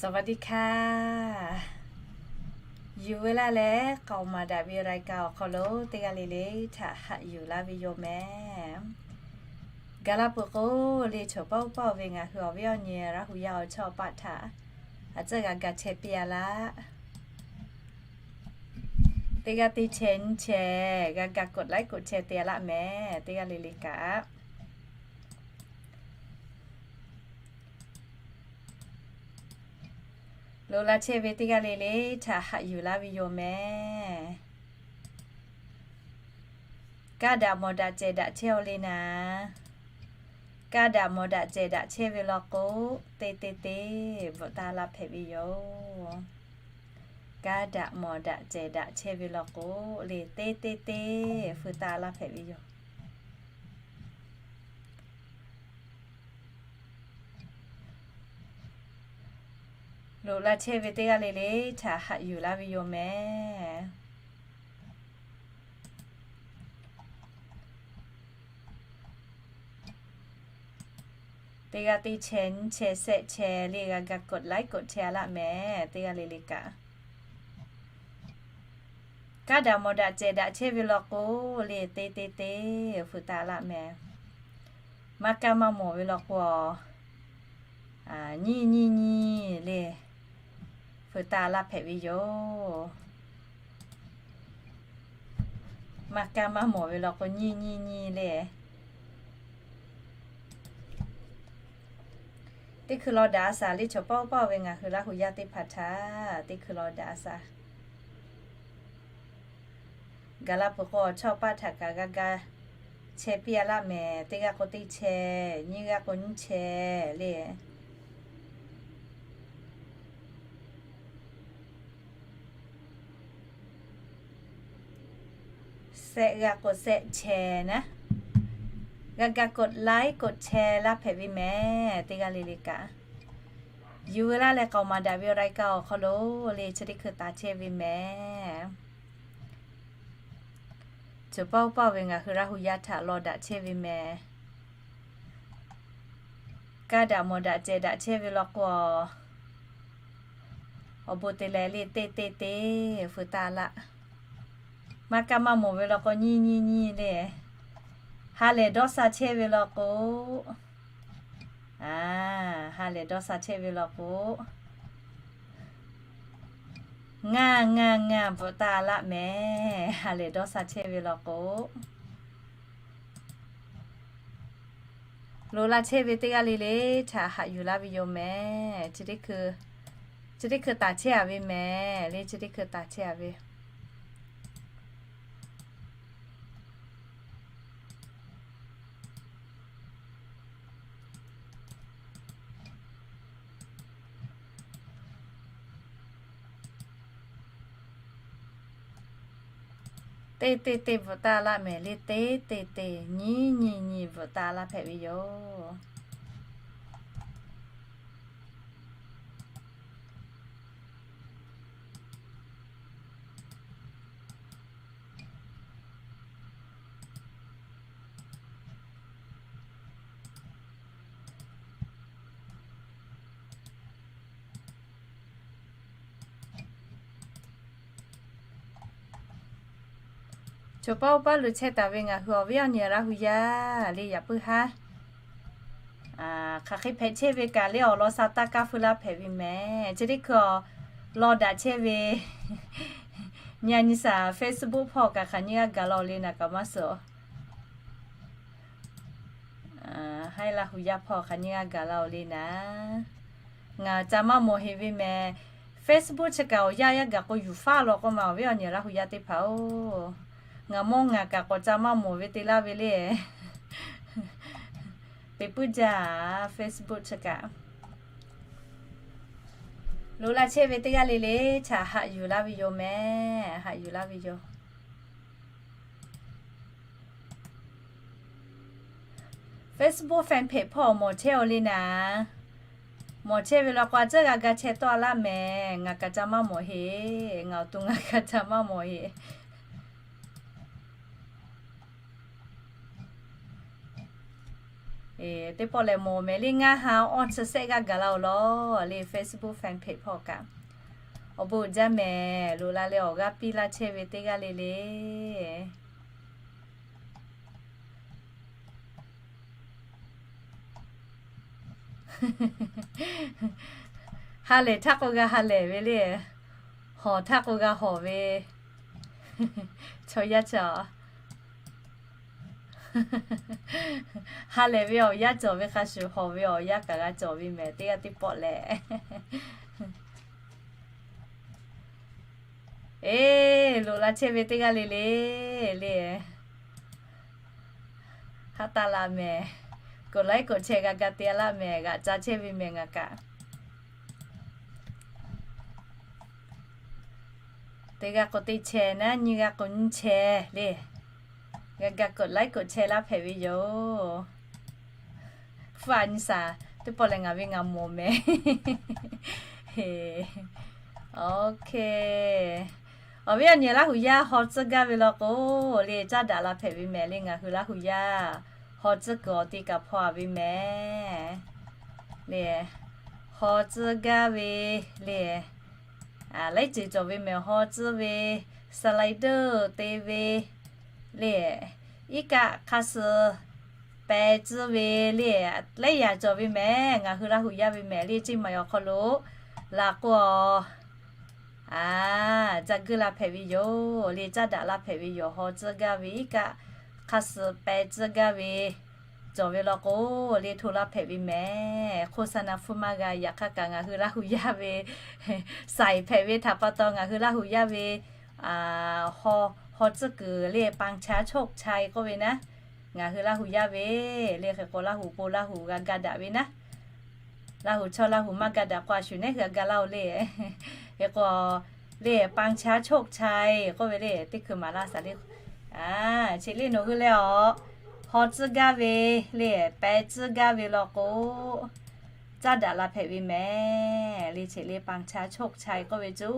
สวัสดีค่ะ Yuˬ ve laˇ leh k'aoˍ maˍ daꞈ ve รายการ awˬ hk'aw lo teˇ g'aˇ le le htaꞈ haꞈ yuˬ laˇ ve yoˬ mehˍ. Gaˬ la peuˬ k'o le, choˬ paˆ uˉ paˆ ve ngaˬ hui awˬ viˉ awˬ nyi Laˇ hu yaˇ awˬ chawˇ paˆ htaꞈ a tcuhˇ g'a ga chehˇ piˇ a laˇ. Teˇ g'aˇ teˇ chehˇ nyiˇ chehˇ g'a ga กดไลค์ กดแชร์ te a laˇ mehˍ. Teˇ g'aˇ le le kaꞈ loꞈ la chehˇ ve teˇ g'aˇ le le htaꞈ haꞈ yuˬ laˇ ve yoˬ mehˍ. Kaˇ daꞈ mawˬ daꞈ cehˬ daꞈ chehˇ-aw le naˍ. Kaˇ daꞈ mawˬ daꞈ cehˬ daꞈ chehˇ ve law k'o, te te te bvuhꞈ taˍ laˇ hpehꞈ ve yoˬ. Kaˇ daꞈ mawˬ daꞈ cehˬ daꞈ chehˇ ve law k'o le, te te te feu taˍ laˇ hpehꞈ ve yoˬ. Loꞈ la chehˇ ve teˇ g'aˇ le le htaꞈ haꞈ yuˬ laˇ ve yoˬ mehˍ. Teˇ g'aˇ teˇ chehˇ nyiˇ chehˇ shehˆ chehˇ le g'a ga กดไลค์ กดแชร์ a laˇ mehˍ. Teˇ g'aˇ le le kaꞈ kaˇ daꞈ mawˬ daꞈ cehˬ daꞈ chehˇ ve law k'o le, te te te feu taˍ laˇ mehˍ. Maˇ kaˇ maˇ mawˬ ve law k'o, nyiˇ nyiˇ nyiˇ le feu taˍ laˇ hpehꞈ ve yoˬ. Maˇ kaˇ maˇ mawˬ ve law k'o, nyiˇ nyiˇ nyiˇ le. Teˇ hkui law daꞈ a shaˍ le, choˬ paˆ uˉ paˆ ve ngaˬ hui Laˇ hu yaˇ teˇ hpaˍ htaꞈ teˇ hkui law daꞈ a shaˍ. Gaˬ la peuˬ k'o, awˬ chawˇ paˆ htaꞈ kaꞈ g'a ga chehˇ piˇ a laˇ mehˍ. Teˇ g'aˇ k'o teˇ chehˇ, nyiˇ g'aˇ k'o nyiˇ chehˇ le. Shehˆ g'aˇ k'o shehˆ chehˇ naˉ, g'a ga กดไลค์ กดแชร์ laˇ hpehꞈ ve mehˍ. Teˇ g'aˇ le le kaꞈ yuˬ ve laˇ leh k'aoˍ maˍ daꞈ ve รายการ awˬ hk'aw lo le chi teˇ hkui taˍ chehˇ ve mehˍ. Choˬ paˆ uˉ paˆ ve ngaˬ hui Laˇ hu yaˇ htaꞈ law daꞈ chehˇ ve mehˍ. Kaˇ daꞈ mawˬ daꞈ cehˬ daꞈ chehˇ ve law k'o, awˬ bon te leh le, te te te feu taˍ laˇ. Maˇ kaˇ maˇ mawˬ ve law k'o, nyiˇ nyiˇ nyiˇ le. Ha lehˬ dawˇ sha chehˇ ve law k'o, ha lehˬ dawˇ sha chehˇ ve law k'o, ngaˇ ngaˇ ngaˇ bvuhꞈ taˍ laˇ mehˍ. Ha lehˬ dawˇ sha chehˇ ve law k'o, loꞈ la chehˇ ve teˇ g'aˇ le le htaꞈ haꞈ yuˬ laˇ ve yoˬ mehˍ. Chi teˇ hkui taˍ chehˇ a ve mehˍ le, chi teˇ hkui taˍ chehˇ a ve. Te te te bvuhꞈ taˍ laˇ mehˍ le, te te te, nyiˇ nyiˇ nyiˇ bvuhꞈ taˍ laˇ hpehꞈ ve yoˬ. Choˬ paˆ uˉ paˆ lo chehˇ taˍ ve ngaˬ hui awˬ viˉ awˬ nyi Laˇ hu yaˇ le, yaꞈ puiˉ haˉ hk'aˬ hk'e hpehꞈ chehˇ ve kaꞈ le, awˬ lawn sha taˇ kaˇ feu laˇ hpehꞈ ve mehˍ. Chi teˇ hkui awˬ lawn daꞈ chehˇ ve nyi a nyi shaˍ Facebook hpawˇ kaꞈ hk'aˬ nyiˇ g'aˇ gaˬ la-oˬ le naˍ kaꞈ maˇ suh. Haiˉ Laˇ hu yaˇ hpawˇ hk'aˬ nyiˇ g'aˇ gaˬ la-oˬ le naˍ. Ngaˬ ca maˇ mawˬ heˍ ve mehˍ. Facebook chi kaꞈ awˬ yanˇ yaˇ gaˬ k'o yuˬ faˉ law k'oˆ ma, awˬ viˉ awˬ nyi Laˇ hu yaˇ teˇ hpaˍ-oˬ, ngaˬ mawˇ ngaˬ kaꞈ k'awꞈ ca maˇ mawˬ ve te laˇ ve le. Te puiˉ jaˇ Facebook chi kaꞈ. Loꞈ la chehˇ ve teˇ g'aˇ le le htaꞈ haꞈ yuˬ laˇ ve yoˬ mehˍ. Haꞈ yuˬ laˇ ve yoˬ. Facebook fan page hpawˇ mawˬ chehˇ-aw le naˍ. Mawˬ chehˇ ve law k'o, a tcuhˉ g'a ga chehˇ tawˆ a laˇ mehˍ. Ngaˬ kaꞈ ca maˇ mawˬ heˍ. Ngaˬ awˬ to ngaˬ kaꞈ ca maˇ mawˬ heˍ. Teˇ pawˆ lehˬ mawˬ mehˍ le, ngaˇ ha awˇ chi sehˆ g'aˇ gaˬ la-oˬ lawˬ le, Facebook fan page hpawˇ kaꞈ. Awˬ bon uiˍ jaˇ mehˍ, loꞈ la leh awˬ g'aˇ piˇ laˇ chehˇ ve teˇ g'aˇ le le. Ha lehˬ htaˇ k'o g'a ha lehˬ ve le, hawˬ htaˇ k'o g'a hawˬ ve chaw yaˇ chi. Ha lehˬ ve awˬ yanˇ cawˬ ve hk'a shuˍ, hawˬ ve awˬ yanˇ kaꞈ g'a cawˬ ve mehˍ, teˇ g'aˇ teˇ pawˆ lehˬ. Eˬ, loꞈ la chehˇ ve teˇ g'aˇ le le le. Haꞈ taˇ la mehˍ. กดไลค์ กดแชร์ g'a ga te laˇ mehˍ, g'aꞈ ca chehˇ ve mehˍ ngaˬ kaꞈ. Teˇ g'aˇ k'o teˇ chehˇ naˉ, nyiˇ g'aˇ k'o nyiˇ chehˇ le. G'a ga กดไลค์ กดแชร์ laˇ hpehꞈ ve yoˬ. Hpu a nyi shaˍ, teˇ pawˆ lehˬ ngaˬ ve ngaˬ mawˬ mehˍ. Awˬ viˉ awˬ nyi Laˇ huˍ yaˇ haw tcuhˉ gaˇ ve law k'o, le caˇ daꞈ la hpehꞈ ve mehˍ le. Ngaˬ hui Laˇ huˍ yaˇ haw tcuhˉ kuiˬ awˬ ti kaꞈ hpaw a ve mehˍ le. Haw tcuhˉ gaˇ ve le, laiˉ ceuˬ cawˬ ve mehˍ. Haw tcuhˉ ve, slider te ve le, iˉ kaˆ hk'a suh peh tcuhˉ ve le, laiˉ yaꞈ cawˬ ve mehˍ. Ngaˬ hui Laˇ huˍ yaˇ ve mehˍ le, ceˇ maˬ awˬ hk'aw lo laˬ k'o, a, ca guˇ la hpehꞈ ve yoˬ le, caˇ daꞈ la hpehꞈ ve yoˬ. Haw tcuhˉ gaˇ ve, iˉ kaˆ hk'a suh peh tcuhˉ gaˇ ve cawˬ ve law k'o, le hto la hpehꞈ ve mehˍ. โฆษณา hpfuhˇ maˇ g'a. Yaꞈ hk'aˇ kaꞈ ngaˬ hui Laˇ huˍ yaˇ ve saiˍ hpehꞈ ve htaꞈ pa taw, ngaˬ hui Laˇ huˍ yaˇ ve haw tcuhˉ kuiˬ le ปางช้างโชคชัย k'oˆ ve naˉ, ngaˬ hui Laˇ huˍ yaˇ ve le hk'e k'o, Laˇ huˍ po Laˇ huˍ g'a ga daꞈ ve naˉ, Laˇ huˍ chaw Laˇ huˍ maˇ ga daꞈ k'o, a shuˍ nehˉ hui a ga laˇ-oˬ le. Hk'e k'o, le ปางช้างโชคชัย k'oˆ ve le, teˇ hkui maˍ laˇ shaˍ le. Chi le nawˬ hui leh awˬ haw tcuhˉ gaˇ ve le, peh tcuhˉ gaˇ ve law k'o, caˇ daꞈ la hpehꞈ ve mehˍ le. Chi le ปางช้างโชคชัย k'oˆ ve cuˇ,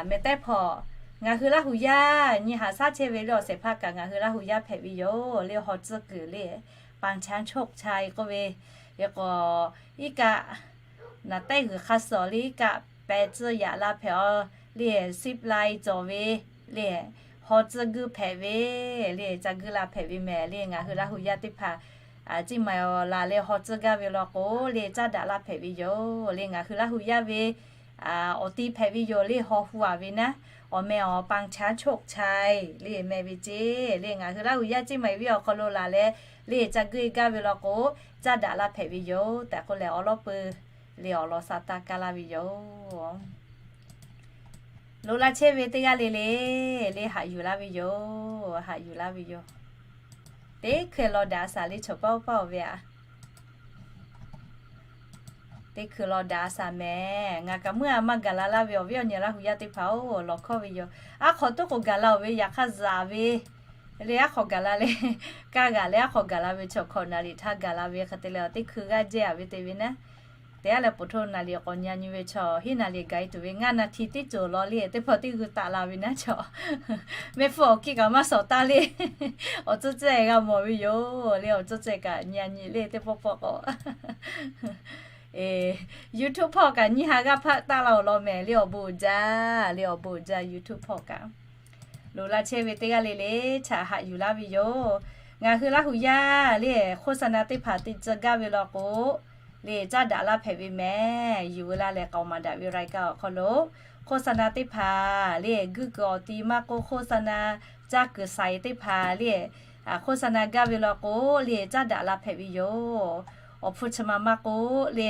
mehˍ tehˉ hpawˇ ngaˬ hui Laˇ huˍ yaˇ nyi haꞈ shaˉ chehˇ ve le awˬ shehˍ hpaˇ kaꞈ ngaˬ hui Laˇ huˍ yaˇ hpehꞈ ve yoˬ le. Haw tcuhˉ kuiˬ le ปางช้างโชคชัย k'oˆ ve, hk'e k'o, iˉ kaˆ naˍ tehˉ g'uiˬ hk'a suh le iˉ kaˆ peh tcuhˉ yaꞈ la hpehꞈ a le, zip line cawˬ ve le, haw tcuhˉ guˇ hpehꞈ ve le, ca guˇ la hpehꞈ ve mehˍ le. Ngaˬ hui Laˇ huˍ yaˇ teˇ hpaˍ ceˇ maˬ awˬ laˬ leh haw tcuhˉ gaˇ ve law k'o, le caˇ daꞈ la hpehꞈ ve yoˬ le. Ngaˬ hui Laˇ huˍ yaˇ ve awˬ ti hpehꞈ ve yoˬ le. Haw hu a ve naˉ, awˬ meh awˬ ปางช้างโชคชัย le meh ve ceˇ le. Ngaˬ hui Laˇ huˍ yaˇ ceˇ maˬ ve awˬ hk'aw lo laˬ leh le ca guˇ e gaˇ ve law k'o, caˇ daꞈ la hpehꞈ ve yoˬ tehꞈ k'oˆ leh, awˬ lawˉ peuˬ le awˬ lawn sha taˇ kaˇ laˇ ve yoˬ. Loꞈ la chehˇ ve teˇ g'aˇ le le, le haꞈ yuˬ laˇ ve yoˬ. Haꞈ yuˬ laˇ ve yoˬ. Teˇ hkui law daꞈ a shaˍ le, chaw paˇ paˇ-oˬ ve a. Teˇ hkui law daꞈ a shaˍ mehˍ. Ngaˬ kaꞈ meuˇ a maˇ gaˬ la laˇ ve awˬ viˉ awˬ nyi Laˇ huˍ yaˇ teˇ hpaˍ-oˬ, lawˬ hkawˇ ve yoˬ. Aˉ hk'aw toˉ k'o gaˬ la-oˬ ve, yaꞈ hk'aˇ zuhꞈ ve le. Aˉ hk'aw gaˬ la leh, kaˇ g'aꞈ leh aˉ hk'aw gaˬ la ve chaw hkawꞈ naˍ liꞈ htaˇ gaˬ la ve hk'e te leh, teˇ hkui g'aˇ jehˇ a ve te ve naˉ, teˇ g'aˇ leh poˬ hto naˍ liꞈ k'awꞈ nyi nyi ve chaw hiˉ naˍ liꞈ gaˬ e tuˬ ve ngaˇ naˍ hti teˇ cawˬ law le, teˇ hpaˍ teˇ g'uiˬ taˍ la ve naˉ chaw, mehˆ hpfuhˇ awˬ kiˇ kaꞈ maˇ shawˍ taˇ le. Awˬ tcuhˇ cehˇ g'a mawˬ ve yoˬ le, awˬ tcuhˇ cehˇ kaꞈ nyi a nyi le teˇ pawˆ pawˆ k'o. YouTube hpawˇ kaꞈ nyiˇ ha g'aˇ hpaˆ taˆ laˇ-oˬ law mehˍ le, awˬ bon uiˍ jaˇ le, awˬ bon uiˍ jaˇ YouTube hpawˇ kaꞈ. Loꞈ la chehˇ ve teˇ g'aˇ le le, chaꞈ haꞈ yuˬ laˇ ve yoˬ. Ngaˬ hui Laˇ huˍ yaˇ le โฆษณา teˇ hpaˍ te tcuh gaˇ ve law k'o, le caˇ daꞈ laˇ hpehꞈ ve mehˍ. Yuˬ veu la lehˬ k'aoˍ maˍ daꞈ ve รายการ awˬ hk'aw lo โฆษณา teˇ hpaˍ le guˇ kuiˬ awˬ ti maˇ k'oˆ, โฆษณา caˇ kuiˬ shaiˍ teˇ hpaˍ le โฆษณา gaˇ ve law k'o, le caˇ daꞈ laˇ hpehꞈ ve yoˬ. Awˬ hpfuhˇ chi ma maˇ k'oˆ le,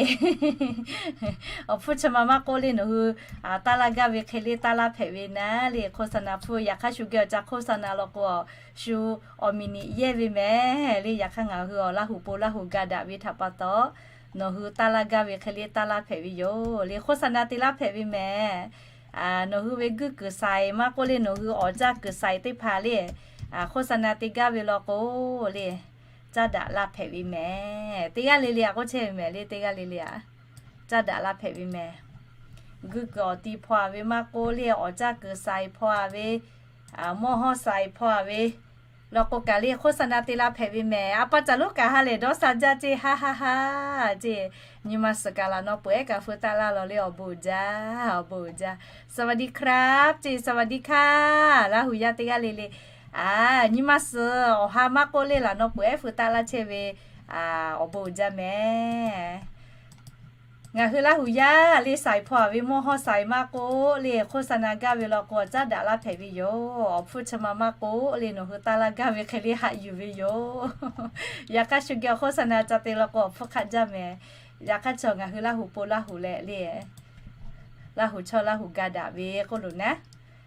awˬ hpfuhˇ chi ma maˇ k'oˆ le, nawˬ hui taˇ laˇ gaˇ ve hk'e le taˇ laˇ hpehꞈ ve naˉ le, โฆษณา hpfuhˇ. Yaꞈ hk'aˇ shu geh awˬ ca โฆษณา law k'o, shu awˬ miˬ niꞈ yehˇ ve mehˍ le. Yaꞈ hk'aˇ ngaˬ hui awˬ Laˇ huˍ po Laˇ huˍ ga daꞈ ve htaꞈ pa taw, nawˬ hui taˇ laˇ gaˇ ve hk'e le taˇ laˇ hpehꞈ ve yoˬ le. โฆษณา te laˇ hpehꞈ ve mehˍ. Nawˬ hui ve guˇ kuiˬ shaiˍ maˇ k'oˆ le, nawˬ hui awˬ caˇ kuiˬ shaiˍ teˇ hpaˍ le โฆษณา te gaˇ ve law k'o, le caˇ daꞈ laˇ hpehꞈ ve mehˍ. Teˇ g'aˇ le le a k'oˆ chehˇ ve mehˍ le, teˇ g'aˇ le le a caˇ daꞈ laˇ hpehꞈ ve mehˍ. Guˇ kuiˬ awˬ ti hpaw a ve maˇ k'oˆ le, awˬ caˇ kuiˬ shaiˍ hpaw a ve, mawˇ hawˇ shaiˍ hpaw a ve, Law k'o kaꞈ le โฆษณา te la hpehꞈ ve mehˍ. A pa caˬ lonˉ kaꞈ ha lehˬ dawˇ sha jaˇ ceˇ, ha ha ha ceˇ. Nyi ma suhˍ kaꞈ laꞈ naw peuˬ ehˉ kaꞈ feu taˆ laˇ law le, awˬ bon uiˍ jaˇ, awˬ bon uiˍ jaˇ. สวัสดีครับ ceˇ, สวัสดีค่ะ Laˇ huˍ yaˇ teˇ g'aˇ le le. A, nyi ma suhˍ awˬ ha maˇ k'oˆ le, laꞈ naw peuˬ ehˉ feu taˆ laˇ chehˇ ve, awˬ bon uiˍ jaˇ mehˍ. Ngaˬ hui Laˇ huˍ yaˇ le, shaiˍ hpaw ve mawˇ hawˇ shaiˍ maˇ k'oˆ le, โฆษณา gaˇ ve law k'o caˉ daꞈ laˇ hpehꞈ ve yoˬ. Awˬ hpfuhˇ chi ma maˇ k'oˆ le, nawˬ hui taˇ laˇ gaˇ ve hk'e le haꞈ yuˬ ve yoˬ. Yaꞈ hk'aˇ shu geh awˬ โฆษณา ca te law k'o awˬ hpfuhˇ hk'aˆ jaˇ mehˍ. Yaꞈ hk'aˇ chaw ngaˬ hui Laˇ huˍ po Laˇ huˍ leh le, Laˇ huˍ chaw Laˇ huˍ ga daꞈ ve k'oˆ loˬ naˉ.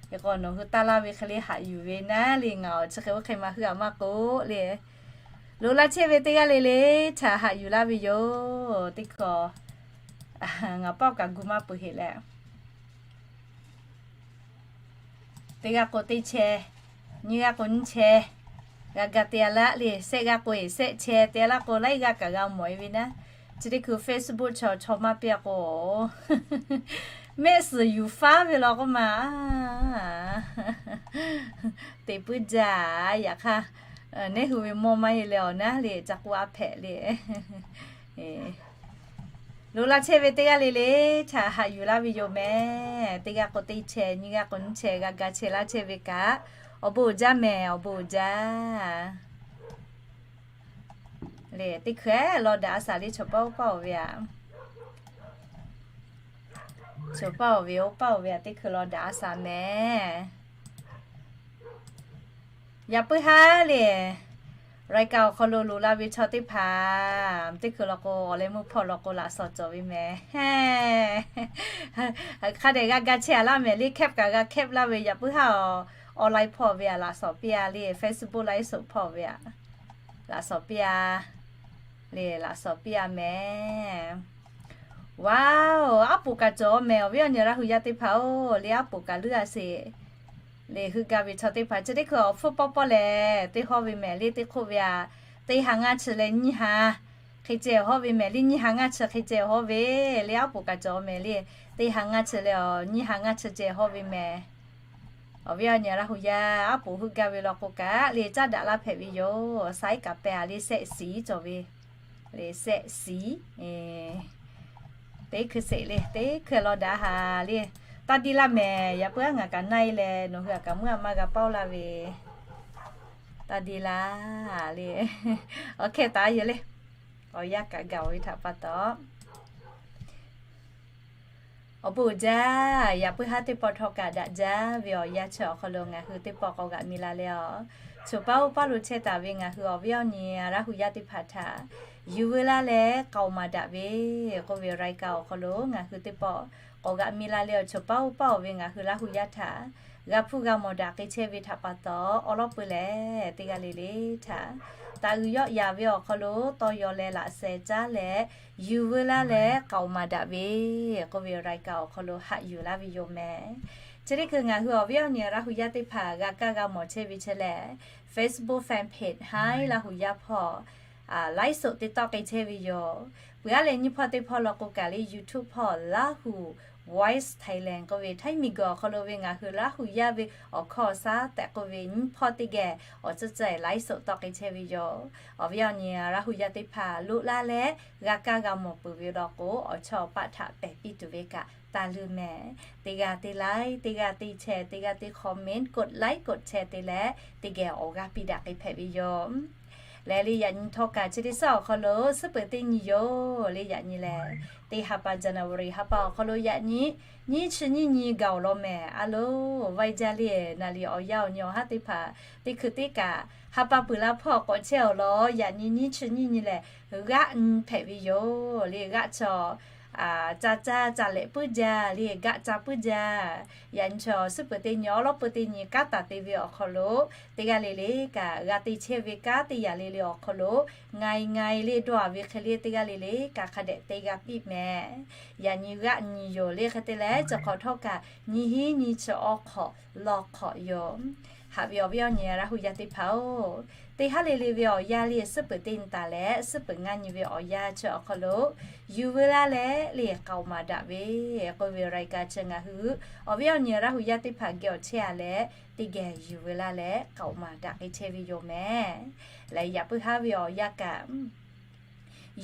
Hk'e k'o nawˬ hui taˇ laˇ ve hk'e le haꞈ yuˬ ve naˉ le, ngaˬ awˬ chi hk'e oˇ hk'e ma heuˆ a maˇ k'oˆ le. Loꞈ la chehˇ ve teˇ g'aˇ le le htaꞈ haꞈ yuˬ laˇ ve yoˬ. Teˇ hkui ngaˬ pawˆ kaꞈ gu maˇ peuˬ heꞈ leh, teˇ g'aˇ k'o teˇ chehˇ, nyiˇ g'aˇ k'o nyiˇ chehˇ, g'a ga te a laˇ le. Sehˆ g'aˇ k'o eˬ sehˆ chehˇ te a laˇ k'o, laiˉ g'aˇ kaꞈ g'a mawˬ e ve naˉ. Chi teˇ hkui Facebook chaw chaw maˇ piˇ a k'o, mehˆ suhˍ yuˬ faˉ ve law k'oˆ ma, teꞈ puiˉ jaˇ. Yaꞈ hk'aˇ, neˉ hui ve mawˇ maˇ heˆ leh awˬ naˉ le, ca k'oˆ a hpehꞈ le. Loꞈ la chehˇ ve teˇ g'aˇ le le htaꞈ haꞈ yuˬ laˇ ve yoˬ mehˍ. Teˇ g'aˇ k'o teˇ chehˇ, nyiˇ g'aˇ k'o nyiˇ chehˇ, g'a ga chehˇ laˇ chehˇ ve kaꞈ, awˬ bon uiˍ jaˇ mehˍ, awˬ bon uiˍ jaˇ. Le teˇ hkui law daꞈ a shaˍ le, chaw paˇ oˇ paˇ oˬ ve aꞈ, chaw paˇ oˬ ve oˇ paˇ oˬ ve aꞈ, teˇ hkui law daꞈ a shaˍ mehˍ. Yaꞈ puiˉ haˉ le, รายการ awˬ hk'aw lo loꞈ la ve chaw teˇ hpaˍ, teˇ hkui law k'o awˬ leh meuˇ hpawˇ law k'o laꞈ shawˍ cawˬ ve mehˍ. Hk'a dehꞈ g'a ga chehˇ a laˇ mehˍ le, แคป kaꞈ g'a แคป laˇ ve. Yaꞈ puiˉ haˉ online hpawˇ ve aꞈ laꞈ shawˍ piˇ a le, Facebook ไลฟ์สด hpawˇ ve aꞈ laꞈ shawˍ piˇ a le, laꞈ shawˍ piˇ a mehˍ. Wow, aˉ poꞈ kaꞈ cawˬ mehˍ. Awˬ viˉ awˬ nyi Laˇ huˍ yaˇ teˇ hpaˍ oˬ le, aˉ poꞈ kaꞈ leuˉ a sheˍ. Le heuˆ gaˇ ve chaw teˇ hpaˍ chi teˇ hkui awˬ hpfuhˇ pawˆ pawˆ lehˬ teˇ hawˇ ve mehˍ le, teˇ hk'oˆ ve aꞈ teˇ ha ngaˇ chi leh nyiˇ ha hk'e ceh hawˇ ve mehˍ le, nyiˇ ha ngaˇ chi hk'e ceh hawˇ ve le, aˉ poꞈ kaꞈ cawˬ mehˍ le, teˇ ha ngaˇ chi leh awˬ nyiˇ ha ngaˇ chi ceh hawˇ ve mehˍ. Awˬ viˉ awˬ nyi Laˇ huˍ yaˇ aˉ poꞈ heuˆ gaˇ ve law k'o kaꞈ le caˉ daꞈ laˇ hpehꞈ ve yoˬ. Saiˉ kaꞈ pehˬ a le, แสงสี cawˬ ve le, แสงสี teˇ hkui sheˍ le, teˇ hkui law daꞈ haˍ le. Taˇ deˇ laˇ mehˍ. Yaꞈ puiˉ aˉ ngaˬ kaꞈ na e leh nawˬ hui aꞈ kaꞈ meuˇ a maˇ g'a paˇ laˇ ve, taˇ deˇ laˇ le. Awˬ hkeh taˍ yehˬ le. Awˬ yanˇ kaꞈ gaˬ ve htaꞈ pa taw, awˬ bon uiˍ jaˇ. Yaꞈ puiˉ haˉ teˇ pawˆ htawˇ kaꞈ daꞈ jaˇ ve awˬ yanˇ chi awˬ hk'aw lo ngaˬ hui teˇ pawˆ k'awꞈ g'aꞈ mi la leh a, choˬ paˉ oˇ paˇ lo chehˇ taˍ ve ngaˬ hui awˬ viˉ awˬ nyi Laˇ huˍ yaˇ teˇ hpaˍ htaꞈ yuˬ veu laˇ leh k'aoˍ maˍ daꞈ ve k'oˆ ve รายการ awˬ hk'aw lo ngaˬ hui teˇ pawˆ k'awꞈ g'aꞈ mi la leh a, choˬ paˉ oˇ paˇ oˬ ve ngaˬ hui Laˇ huˍ yaˇ htaꞈ g'a hpuˇ g'a mawˬ daꞈ k'ai chehˇ ve htaꞈ pa taw, awˬ lawn peuˬ lehˬ teˇ g'aˇ le le htaꞈ taˍ uiˍ yawˆ yaˍ ve awˬ hk'aw lo tawˇ yaw leh laꞈ sheh caˉ leh yuˬ veu laˇ leh k'aoˍ maˍ daꞈ ve k'oˆ ve รายการ awˬ hk'aw lo haꞈ yuˬ laˇ ve yoˬ mehˍ. Chi teˇ hkui ngaˬ hui awˬ viˉ awˬ nyi Laˇ huˍ yaˇ teˇ hpaˍ g'a kaˇ g'a mawˬ chehˇ ve chehˇ leh, Facebook fan page Haiˉ Laˇ huˍ yaˇ hpawˇ ไลฟ์สด te tawˆ k'ai chehˇ ve yoˬ. Peuˬ aˉ leh nyiˇ hpawˇ teˇ hpawˇ law k'o kaꞈ le, YouTube hpawˇ Laˇ huˍ Voice Thailand k'oˆ ve htaiˇ miˬ guiˬ awˬ hk'aw lo ve ngaˬ hui Laˇ huˍ yaˇ ve awˬ hkawˇ shaˉ tehꞈ k'oˆ ve nyiˇ hpawˇ teˇ geh awˬ tcuhˇ ceh ไลฟ์สด tawˆ k'ai chehˇ ve yoˬ. Awˬ viˉ awˬ nyi Laˇ huˍ yaˇ teˇ hpaˍ loꞈ laˇ leh g'a kaˇ g'a mawˬ peuˬ ve law k'o, awˬ chawˇ awˬ paˆ htaꞈ pehˬ piˇ tuˬ ve kaꞈ taˇ leuˇ mehˍ. Teˇ g'aˇ teˇ like, teˇ g'aˇ teˇ share, teˇ g'aˇ teˇ comment, กดไลค์ กดแชร์ te leh teˇ geh awˬ g'aˇ piˇ daꞈ k'ai hpehꞈ ve yoˬ. Lehˬ le yaꞈ nyi htawˇ kaꞈ chi teˇ shaˉ awˬ hk'aw lo suhˉ peuˬ teˇ nyi yoˬ le. Yaꞈ nyi lehˬ teˇ ha pa January ha pa awˬ hk'aw lo yaꞈ nyi nyiˇ chi nyiˇ nyi gaˬ awˬ lawn mehˍ. A loˬ, vaiˇ jaˇ le. Naˍ liˍ awˬ yanˇ awˬ nyi awˬ haˉ teˇ hpaˍ teˇ hkui teˇ kaꞈ ha pa peuˬ la hpawˇ k'awꞈ chehˇ awˬ lawn yaꞈ nyi nyiˇ chi nyiˇ nyi lehˬ g'aˆ nyi hpehꞈ ve yoˬ le. G'aˆ chaw ca caˇ ca lehꞈ puiˉ jaˇ le, gaˆ ca puiˉ jaˇ. Yaꞈ nyi chaw suhˉ peuˬ teˇ nyi awˬ lawn peuˬ teˇ nyi kanˉ taˍ te ve awˬ hk'aw lo teˇ g'aˇ le le kaꞈ g'a te chehˇ ve kanˉ teˇ yanˇ le le awˬ hk'aw lo ngaˬ ngaˬ le dawˇ a ve hk'e le teˇ g'aˇ le le kaꞈ hk'a dehꞈ te g'a piˇ mehˍ. Yaꞈ nyi g'aˆ nyi yoˬ le. Hk'e te leh chi hk'awꞈ htawˇ kaꞈ nyiˇ hinˉ nyiˇ chi awˬ hk'awꞈ law hk'awꞈ yoˬ. Haꞈ ve awˬ viˉ awˬ nyi Laˇ hu yaˇ teˇ hpaˍ-oˬ, teˇ haˉ le le ve awˬ yanˇ le, suhˉ peuˬ teˇ nyi taˍ leh suhˉ peuˬ ngaˇ nyi ve awˬ yanˇ chi awˬ hk'aw lo, yuˬ veu laˇ leh le k'aoˍ maˍ daꞈ ve k'oˆ ve รายการ chi ngaˬ hui awˬ viˉ awˬ nyi Laˇ hu yaˇ teˇ hpaˍ geh awˬ chehˇ-a leh, teˇ geh yuˬ veu laˇ leh k'aoˍ maˍ daꞈ k'ai chehˇ ve yoˬ mehˍ. Leh yaꞈ puiˉ haˉ ve awˬ yanˇ kaꞈ,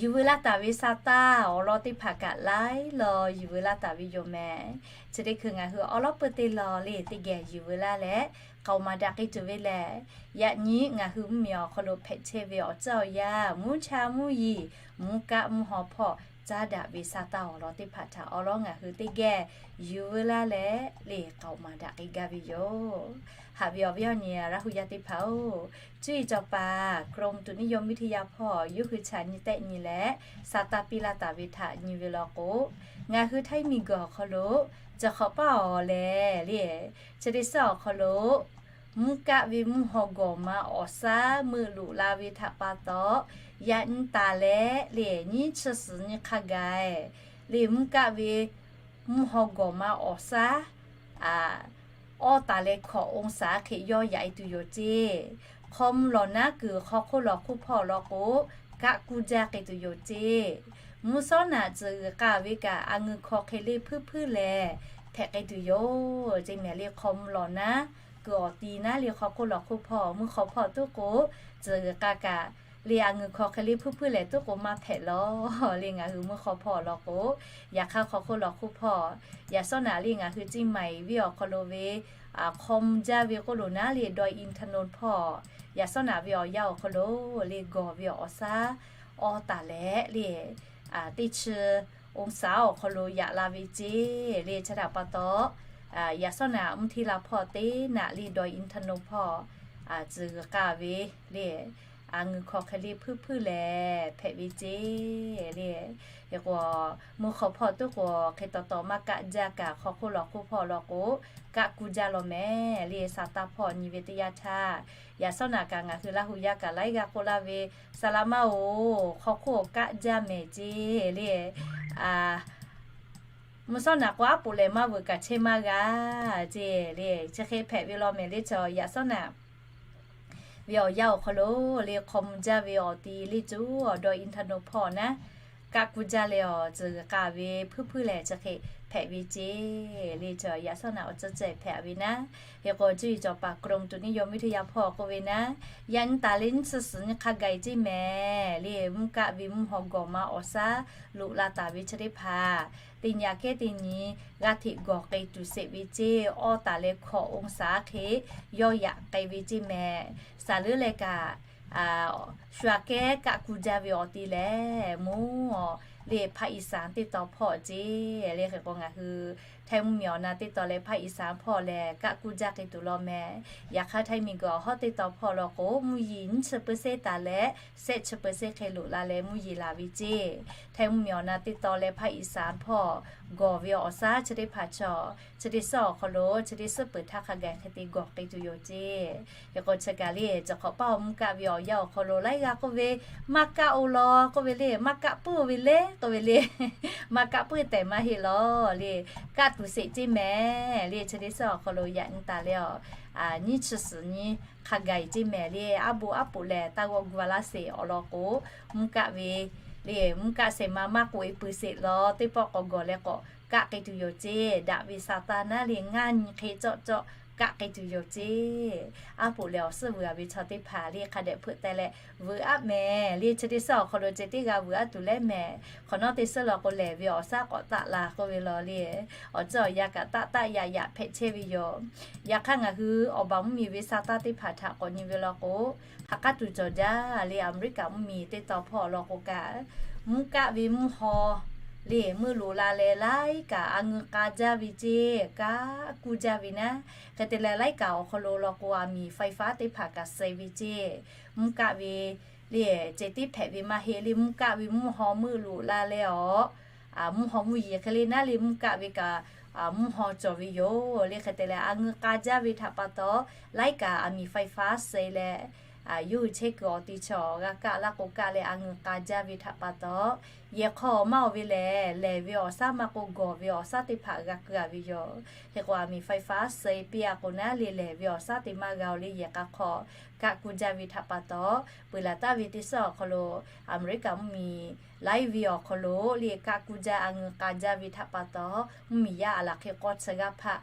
yuˬ veu laˇ taˍ ve sa taˇ awˬ lawn teˇ hpaˍ kaꞈ laiˉ law yuˬ veu laˇ taˍ ve yoˬ mehˍ. Chi teˇ hkui ngaˬ hui awˉ lawˉ peuˇ teˇ law le teˇ geh yuˬ veu laˇ leh k'aoˍ maˍ daꞈ k'ai tuˬ ve lehˬ, yaꞈ nyi ngaˬ hui mvuhˇmiˬ awˬ hk'aw lo hpehꞈ chehˇ ve awˬ tcuhˉ awˬ yanˇ, mvuhˇ cha mvuhˇ yeˬ, mvuhˇ kaˆ mvuhˇ haw hpawˇ caˉ daꞈ ve sa taˇ awˬ lawn teˇ hpaˍ htaꞈ awˉ lawˉ ngaˬ hui teˇ geh yuˬ veu laˇ leh le k'aoˍ maˍ daꞈ k'ai gaˇ ve yoˬ. Haꞈ ve awˬ viˉ awˬ nyi Laˇ hu yaˇ teˇ hpaˍ-oˬ, cuˇ yiˍ cawˬ paˍ กรมอุตุนิยมวิทยา hpawˇ yawˇ hui chaꞈ nyi tehˆ nyi leh sa taˇ piˇ laˇ taˍ ve htaꞈ nyi ve law k'o, ngaˬ hui Htaiˇ miˬguiˬ awˬ hk'aw lo, Cawˬ hk'awꞈ paˇ awˬ lehˬ le, chi teˇ suhˉ awˬ hk'aw lo mvuhˇ kaˆ ve mvuhˇ haw gawˬ ma awˬ saˉ meuˆ loꞈ la ve htaꞈ pa taw, yaꞈ nyi taˍ leh le nyiˇ chi suhˍ nyi hk'a gaˬ le mvuhˇ kaˆ ve mvuhˇ haw gawˬ ma awˬ saˉ awˇ taˍ leh hkawꞈ องศา hk'e yawˇ yaꞈ e tuˬ yoˬ ceˇ. Hk'aw mvuh lawˬ naˉ kuiˬ hk'aw hk'oˆ lawˬ hk'oˆ hpawˇ law k'o, kaˆ kuˇ jaˇ k'ai tuˬ yoˬ ceˇ. Mvuhˇ sawˉ naꞈ tcuhˬ g'uiˬ k'a ve kaꞈ a ngeu hkaw hk'e le hpuiˇ hpuiˇ lehˬ hpehꞈ k'ai tuˬ yoˬ ceˇ mehˍ le. Hk'aw mvuh lawˬ naˉ kuiˬ awˬ ti naˉ le hk'aw hk'oˆ lawˬ hk'oˆ hpawˇ mvuhˇ hk'aw hpawˇ tuˉ k'o, tcuhˬ g'uiˬ k'a kaꞈ le a ngeu hkaw hk'e le hpuiˇ hpuiˇ lehˬ tuˉ k'o maˇ hpehꞈ law le. Ngaˬ hui mvuhˇ hk'aw hpawˇ law k'o, yaꞈ hk'aˇ hk'aw hk'oˆ lawˬ hk'oˆ hpawˇ, yaꞈ sawˉ naꞈ le ngaˬ hui Ceˇ maiˍ venˇ awˬ hk'aw lo ve hk'aw mvuh jaˇ ve k'oˆ loˬ naˉ le dawˇ inˇ htaˇ nonˇ hpawˇ, yaꞈ sawˉ naꞈ ve awˬ yanˇ awˬ hk'aw lo le gawˬ ve awˬ saˉ awˇ taˍ leh le teˇ chi องศา awˬ hk'aw lo yaꞈ la ve ceˇ le. Chi htaꞈ pa taw, yaꞈ sawˉ naꞈ mvuhˇ hteˇ la hpawˇ teˇ naꞈ le dawˇ inˇ htaˇ nonˇ hpawˇ tcuhˬ g'uiˬ k'a ve le a ngeu hkaw hk'e le hpuiˇ hpuiˇ lehˬ hpehꞈ ve ceˇ le. Hk'e k'o, mvuhˇ hk'aw hpawˇ tuˉ k'o hk'e taw taw maˇ kaˆ jaˇ kaꞈ hk'aw hk'oˆ lawˬ hk'oˆ hpawˇ law k'o, kaˆ kuˇ jaˇ law mehˍ le. Sa taˇ hpawˇ nyi ve teˇ yanˇ htaˇ, yaꞈ sawˉ naꞈ kaꞈ ngaˬ hui Laˇ hu yaˇ kaꞈ laiˉ g'aˇ k'oˆ laˇ ve, Saˍ laꞈ maˇ-oˬ, hk'aw hk'oˆ kaˆ jaˇ mehˍ ceˇ le. Mvuhˇ sawˉ naꞈ k'o aˉ poꞈ lehˬ maˇ veuꞈ kaꞈ chehˇ maˇ g'a ceˇ le. Chi hk'e hpehꞈ ve law mehˍ le. Chaw yaꞈ sawˉ naꞈ ve awˬ yanˇ awˬ hk'aw lo le hk'aw mvuh jaˇ ve awˬ ti le cuˉ awˬ dawˇ inˇ htaˇ nonˇ hpawˇ naˉ kaˆ kuˇ jaˇ leh awˬ tcuhˬ g'uiˬ k'a ve hpuiˇ hpuiˇ lehˬ chi hk'e hpehꞈ ve ceˇ le. Chaw yaꞈ sawˉ naꞈ awˬ ceuˬ ceh hpehꞈ ve naˉ, hk'e k'o cuˇ yiˍ cawˬ paˍ กรมอุตุนิยมวิทยา hpawˇ k'oˆ ve naˉ, yaꞈ nyi taˍ le nyiˇ chi suhˍ nyi hk'a gaˬ ceˇ mehˍ le. Mvuhˇ kaˆ ve mvuhˇ haw gawˬ ma awˬ saˉ loꞈ la taˍ ve chi teˇ hpaˍ teˇ nyi aꞈ kehˉ teˇ nyi g'a hteꞈ gawˬ k'ai tuˬ sheˍ ve ceˇ. Awˇ taˍ leh hkawꞈ องศา hk'e yawˇ yaꞈ k'ai ve ceˇ mehˍ. Saˍ leuˉ leh kaꞈ shu aꞈ kehˉ kaˆ kuˇ jaˇ ve awˬ ti lehˬ, mvuhˇ le ภาคอีสาน teˇ taw hpawˇ ceˇ le. Hk'e k'o ngaˬ hui Htaiˇ mvuhˇmiˬ awˬ na teˇ taw leh ภาคอีสาน hpawˇ lehˬ kaˆ kuˇ jaˇ k'ai tuˬ law mehˍ. Yaꞈ hk'aˇ Htaiˇ miˬguiˬ awˬ hawˉ teˇ taw hpawˇ law k'o, mvuhˇ yeˬ nyiˇ chi เปอร์เซ็นต์ taˍ leh shehˆ chi เปอร์เซ็นต์ hk'e loꞈ la leh mvuhˇ yeˬ laˬ ve ceˇ. Htaiˇ mvuhˇmiˬ awˬ na teˇ taw leh ภาคอีสาน hpawˇ gawˬ ve awˬ saˉ chi teˇ hpaˍ chaw chi teˇ suhˉ awˬ hk'aw lo chi teˇ suhˉ peuˬ htaˇ hk'a gaˬ hk'e te gawˬ k'ai tuˬ yoˬ ceˇ. Hk'e k'o chi kaꞈ le, cawˬ hk'awꞈ paˇ awˬ mvuhˇ kaˆ ve awˬ yanˇ awˬ hk'aw lo laiˉ g'aˇ k'oˆ ve, maˇ kaˆ-oˬ law k'oˆ ve le, maˇ kaˆ puiˉ-oˬ ve le k'oˆ ve le, maˇ kaˆ puiˉ tehꞈ maˇ heˆ law le, kaˆ tuˬ sheˍ ceˇ mehˍ le. Chi teˇ suhˉ awˬ hk'aw lo yaꞈ nyi taˍ leh awˬ nyiˇ chi suhˍ nyi hk'a gaˬ ceˇ mehˍ le. Aˉ bon aˉ poꞈ lehˬ taˇ g'awˆ gu a laˇ sheˍ awˬ lawn k'o, mvuhˇ kaˆ ve le mvuhˇ kaˆ shehˍ ma maˇ k'oꞈ e pui sheˍ law, teˇ pawˆ k'awꞈ gawˬ leh k'awꞈ kaˆ k'ai tuˬ yoˬ ceˇ. Daꞈ ve sa taˇ naˉ le ngaˇ nyi hk'e cawˆ cawˆ kaˆ k'ai tuˬ yoˬ ceˇ. Aˉ poꞈ lehˬ awˬ suhˉ vuiˬ a ve chaw teˇ hpaˍ le hk'a dehꞈ hpeuꞈ teh leh vuiˬ aˉ mehˍ le. Chi teˇ suhˉ awˬ hk'aw lo ceh teˇ g'a vuiˬ aˉ tuˬ leh mehˍ. Hk'awꞈ nawˉ teˇ suhˉ law k'o lehˬ ve awˬ saˉ k'awꞈ taˆ la k'oˆ ve law le, awˬ ceuˬ awˬ yanˇ kaꞈ taˆ taˆ yaꞈ yaꞈ hpehꞈ chehˇ ve yoˬ. Yaꞈ hk'aˇ ngaˬ hui awˬ baˬ mvuhˇmiˬ ve sa taˇ teˇ hpaˍ htaꞈ k'awꞈ nyi ve law k'o, ha k'aˉ tuˬ cawˬ jaˇ le. Aˍmeˍriˆkaꞈ mvuhˇmiˬ teˇ taw hpawˇ law k'o kaꞈ, mvuhˇ kaˆ ve mvuhˇ haw le meuˆ loꞈ la leh laiˉ kaꞈ a ngeu k'a jaˇ ve ceˇ, kaˆ kuˇ jaˇ ve naˉ. Hk'e te leh laiˉ kaꞈ awˬ hk'aw lo law k'o aˬ miˍ ไฟฟ้า teˇ hpaˍ kaꞈ suh ve ceˇ. Mvuhˇ kaˆ ve le ceh tiˉ hpehꞈ ve maˇ heˆ le, mvuhˇ kaˆ ve mvuhˇ haw meuˆ loꞈ la leh awˬ mvuhˇ haw mvuhˇ yeˬ hk'e le naˉ le mvuhˇ kaˆ ve kaꞈ mvuhˇ haw cawˬ ve yoˬ le. Hk'e te leh a ngeu k'a jaˇ ve htaꞈ pa taw laiˉ kaꞈ aˬ miˍ ไฟฟ้า suh leh yawˇ hui chehˇ kuiˬ awˬ ti chaw g'a kaˆ laˇ k'o kaˆ leh a ngeuˬ k'a jaˇ ve htaꞈ pa taw, yehˬ hk'aw maˇ oˬ ve lehˬ, lehˬ ve awˬ shaˉ maˇ k'oˆ, gawˬ ve awˬ shaˉ teˇ hpaˍ g'a keu a ve yoˬ. Hk'e k'o, aˬ miˍ faiˍ faˉ suh e piˇ a k'o naˉ le, lehˬ ve awˬ shaˉ te maˇ g'a oˬ le, yehˬ k'a hk'aw kaˆ kuˇ jaˇ ve htaꞈ pa taw, peuˬ laˬ taˍ ve teˇ suhˉ awˬ hk'aw lo Aˍmeˍriˆkaˍ mvuhˇmiˬ laiˉ ve awˬ hk'aw lo le kaˆ kuˇ jaˇ, a ngeuˬ k'a jaˇ ve htaꞈ pa taw, mvuhˇmiˬ yaˇ a laˬ hk'e k'awˇ chi g'aˇ hpaˆ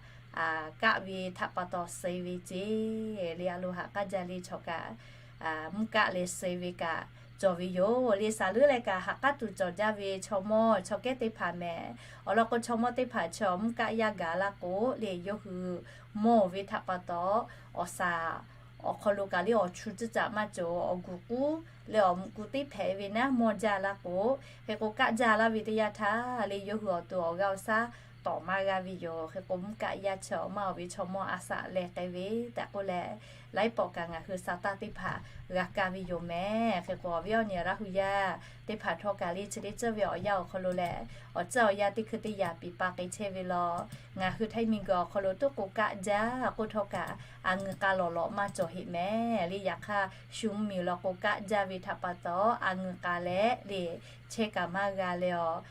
kaˆ ve htaꞈ pa taw suh e ve ceˇ le, a lo haꞈ k'aˉ jaˇ le chaw kaꞈ, mvuhˇ kaˆ leh suh e ve kaꞈ cawˬ ve yoˬ le. Saˍ leuˉ leh kaꞈ haꞈ k'aˉ tuˬ cawˬ jaˇ ve chaw mawˇ chaw kehˉ teˇ hpaˍ mehˍ. Awˬ lawn k'o, chaw mawˇ teˇ hpaˍ chi mvuhˇ kaˆ yaˇ gaˬ laˇ k'o le, yawˇ hui mawˇ oˬ ve htaꞈ pa taw, awˬ saˍ awˬ hk'aw lo kaꞈ le awˬ chu cuˇ caꞈ maˇ cawˬ, awˬ guˬ k'uˉ leh awˬ mvuhꞈ ku teˇ hpehꞈ ve naˉ mawˇ jaˇ laˇ k'o, hk'e k'o kaˆ jaˇ laˇ ve teˇ yanˇ htaˇ le, yawˇ hui awˬ to awˬ g'aˇ awˬ shaˉ tawˍ maˇ g'a ve yoˬ. Hk'e k'o, mvuhˇ kaˆ yaˇ chi maˇ oˬ ve chaw mawˇ a shaꞈ leh k'ai ve tehꞈ k'oˆ leh, laiˉ pawˆ kaꞈ ngaˬ hui sa taˇ teˇ hpaˍ g'a kaˇ ve yoˬ mehˍ. Hk'e k'o, awˬ viˉ awˬ nyi Laˇ hu yaˇ teˇ hpaˍ htawˇ kaꞈ le, chi teˇ ceuˬ ve awˬ yanˇ awˬ hk'aw lo lehˬ, awˬ ceuˬ awˬ yanˇ teˇ hkui teˇ yaꞈ piˍ pa k'ai chehˇ ve law. Ngaˬ hui Htaiˇ miˬguiˬ awˬ hk'aw lo tuˉ k'o kaˆ jaˇ k'oˆ htawˇ kaꞈ, a ngeuˬ k'a lawˬ lawꞈ maˇ cawˬ heˆ mehˍ le. Yaꞈ hk'aˇ, shu mvuhˇmiˬ law k'o kaˆ jaˇ ve htaꞈ pa taw, a ngeuˬ k'a leh le chehˇ kaꞈ maˇ g'a leh awˬ,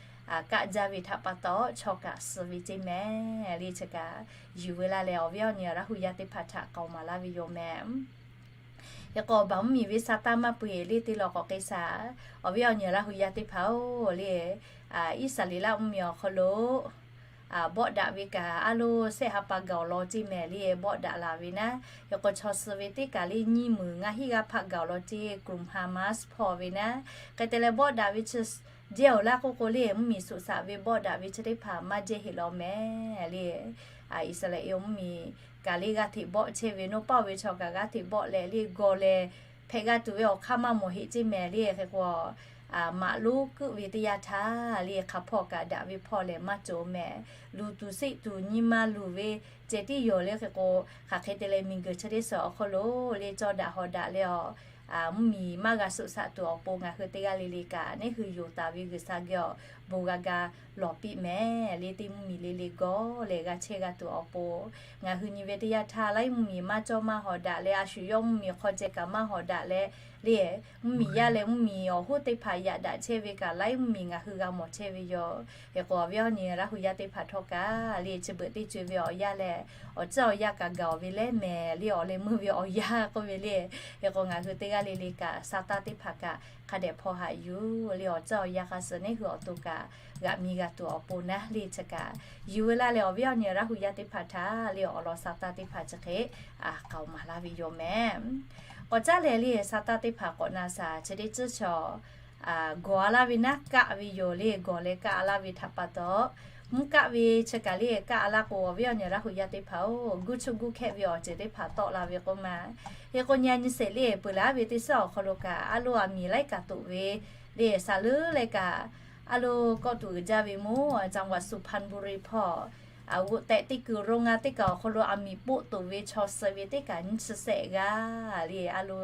kaˆ jaˇ ve htaꞈ pa taw chaw kaꞈ suh ve ceˇ mehˍ le. Chi kaꞈ yuˬ veu laˇ leh, awˬ viˉ awˬ nyi Laˇ hu yaˇ teˇ hpaˍ htaꞈ k'aoˍ maˍ laˇ ve yoˬ mehˍ. Hk'e k'o, baˬ mvuhˇmiˬ ve sa taˇ maˇ peuˬ le te lawˬ k'awꞈ k'ai shaˍ. Awˬ viˉ awˬ nyi Laˇ hu yaˇ teˇ hpaˍ-oˬ le, Iˉsaˍreˍlaˆ mvuhˇmiˬ awˬ hk'aw lo bawˆ daꞈ ve kaꞈ, a lo sehˆ ha pa gaˬ awˬ lawn ceˇ mehˍ le, bawˆ daꞈ laˬ ve naˉ. Hk'e k'o, chaw suh ve teˇ kaˬ le nyiˇ meunˍ ngaˇ hinˉ g'aˇ hpaˆ gaˬ awˬ lawn ceˇ, กลุ่ม Hamas hpawˇ ve naˉ. Hk'e te leh bawˆ daꞈ ve chi jehˇ awˬ laˇ k'oˆ k'o le, mvuhˇmiˬ suꞈ shaꞈ ve bawˆ daꞈ ve chi teˇ hpaˍ maˇ jehˇ heˆ law mehˍ le. Iˉsaˍreˍlaˆ mvuhˇmiˬ kaꞈ le g'aˇ hteꞈ bawˆ chehˇ ve, nawˇ paˆ oˇ ve chaw kaꞈ g'aˇ hteꞈ bawˆ leh le gawˬ leh hpehꞈ g'a tuˬ ve awˬ hk'aˇ maˇ mawˬ heˆ ceˇ mehˍ le. Hk'e k'o, maꞈ lonˉ keuˆ ve teˇ yanˇ htaˇ le hk'a hpawˇ kaꞈ daꞈ ve hpawˇ lehˬ maˇ cawˬ mehˍ. Luˬ tuˬ seˆ tuˬ nyi ma luˬ ve ceh tiˉ yoˬ le. Hk'e k'o, hk'aˬ hk'e te leh miˬguiˬ chi teˇ suhˍ awˬ hk'aw lo le cawˇ daꞈ hawˍ daꞈ leh awˬ, mvuhˇmiˬ maˇ g'a suꞈ shaꞈ tuˬ awˬ pon ngaˬ hui teˇ g'aˇ le le kaꞈ neˇ hui yonˍ taˍ ve G'uiˬsha geh awˬ bon g'a ga lawˬ piˇ mehˍ le. Teˇ mvuhˇmiˬ le le gawˬ leh g'a chehˇ g'a tuˬ awˬ pon, ngaˬ hui nyi ve teˇ yanˇ htaˇ laiˉ mvuhˇmiˬ maˇ cawˇ maˇ hawˍ daꞈ leh, a shu yawˇ mvuhˇmiˬ hk'aw ceh kaꞈ maˇ hawˍ daꞈ leh le, mvuhˇmiˬ yaˇ leh mvuhˇmiˬ awˬ hoˉ teˇ hpaˍ yaꞈ daꞈ chehˇ ve kaꞈ laiˉ mvuhˇmiˬ ngaˬ hui g'a mawˬ chehˇ ve yoˬ. Hk'e k'o, awˬ viˉ awˬ nyi Laˇ hu yaˇ teˇ hpaˍ htawˇ kaꞈ le, chi beuꞈ teˇ co e ve awˬ yanˇ lehˬ, awˬ ceuˬ awˬ yanˇ kaꞈ gaˬ oˬ ve leh mehˍ le, awˬ leh meuˇ ve awˬ yanˇ k'oˆ ve le. Hk'e k'o, ngaˬ hui teˇ g'aˇ le le kaꞈ sa taˇ teˇ hpaˍ kaꞈ hk'a dehꞈ hpaw haꞈ yuˬ le, awˬ ceuˬ awˬ yanˇ hk'a suh neˇ hui awˬ to kaꞈ g'aꞈ mi g'a tuˬ awˬ pon naˉ le chi kaꞈ yuˬ veu laˇ leh, awˬ viˉ awˬ nyi Laˇ hu yaˇ teˇ hpaˍ htaꞈ le awˬ lawn sa taˇ teˇ hpaˍ chi hk'e k'aoˍ maˍ laˇ ve yoˬ mehˍ. K'awꞈ caˉ leh le sa taˇ teˇ hpaˍ k'awꞈ na shaˍ, chi teˇ ceuˬ chaw gawˬ a laˇ ve naˉ kaˆ ve yoˬ le. Gawˬ leh kaˆ a laˇ ve htaꞈ pa taw, mvuhˇ kaˆ ve chi kaꞈ le kaˆ a laˇ k'o, awˬ viˉ awˬ nyi Laˇ hu yaˇ teˇ hpaˍ-oˬ, guˇ chuˇ guˇ hkehˆ ve awˬ ceuˬ teˇ hpaˍ tawˆ la ve k'oˆ ma. Hk'e k'o, nyi a nyi sheˍ le peuˬ laˇ ve teˇ suhˉ awˬ hk'aw lo kaꞈ a lo aˬ miˍ laiˉ kaꞈ toꞈ ve le, saˍ leuˉ leh kaꞈ a lo kawˆ tuˬ uiˍ jaˇ ve mawˇ จังหวัดสุพรรณบุรี hpawˇ g'oꞈ tehꞈ teˇ kuiˬ โรงงาน teˇ kaꞈ awˬ hk'aw lo aˬ miˍ poˆ toꞈ ve chaw suh ve teˇ kaꞈ nyiˇ chi shehˆ g'aˇ le, a lo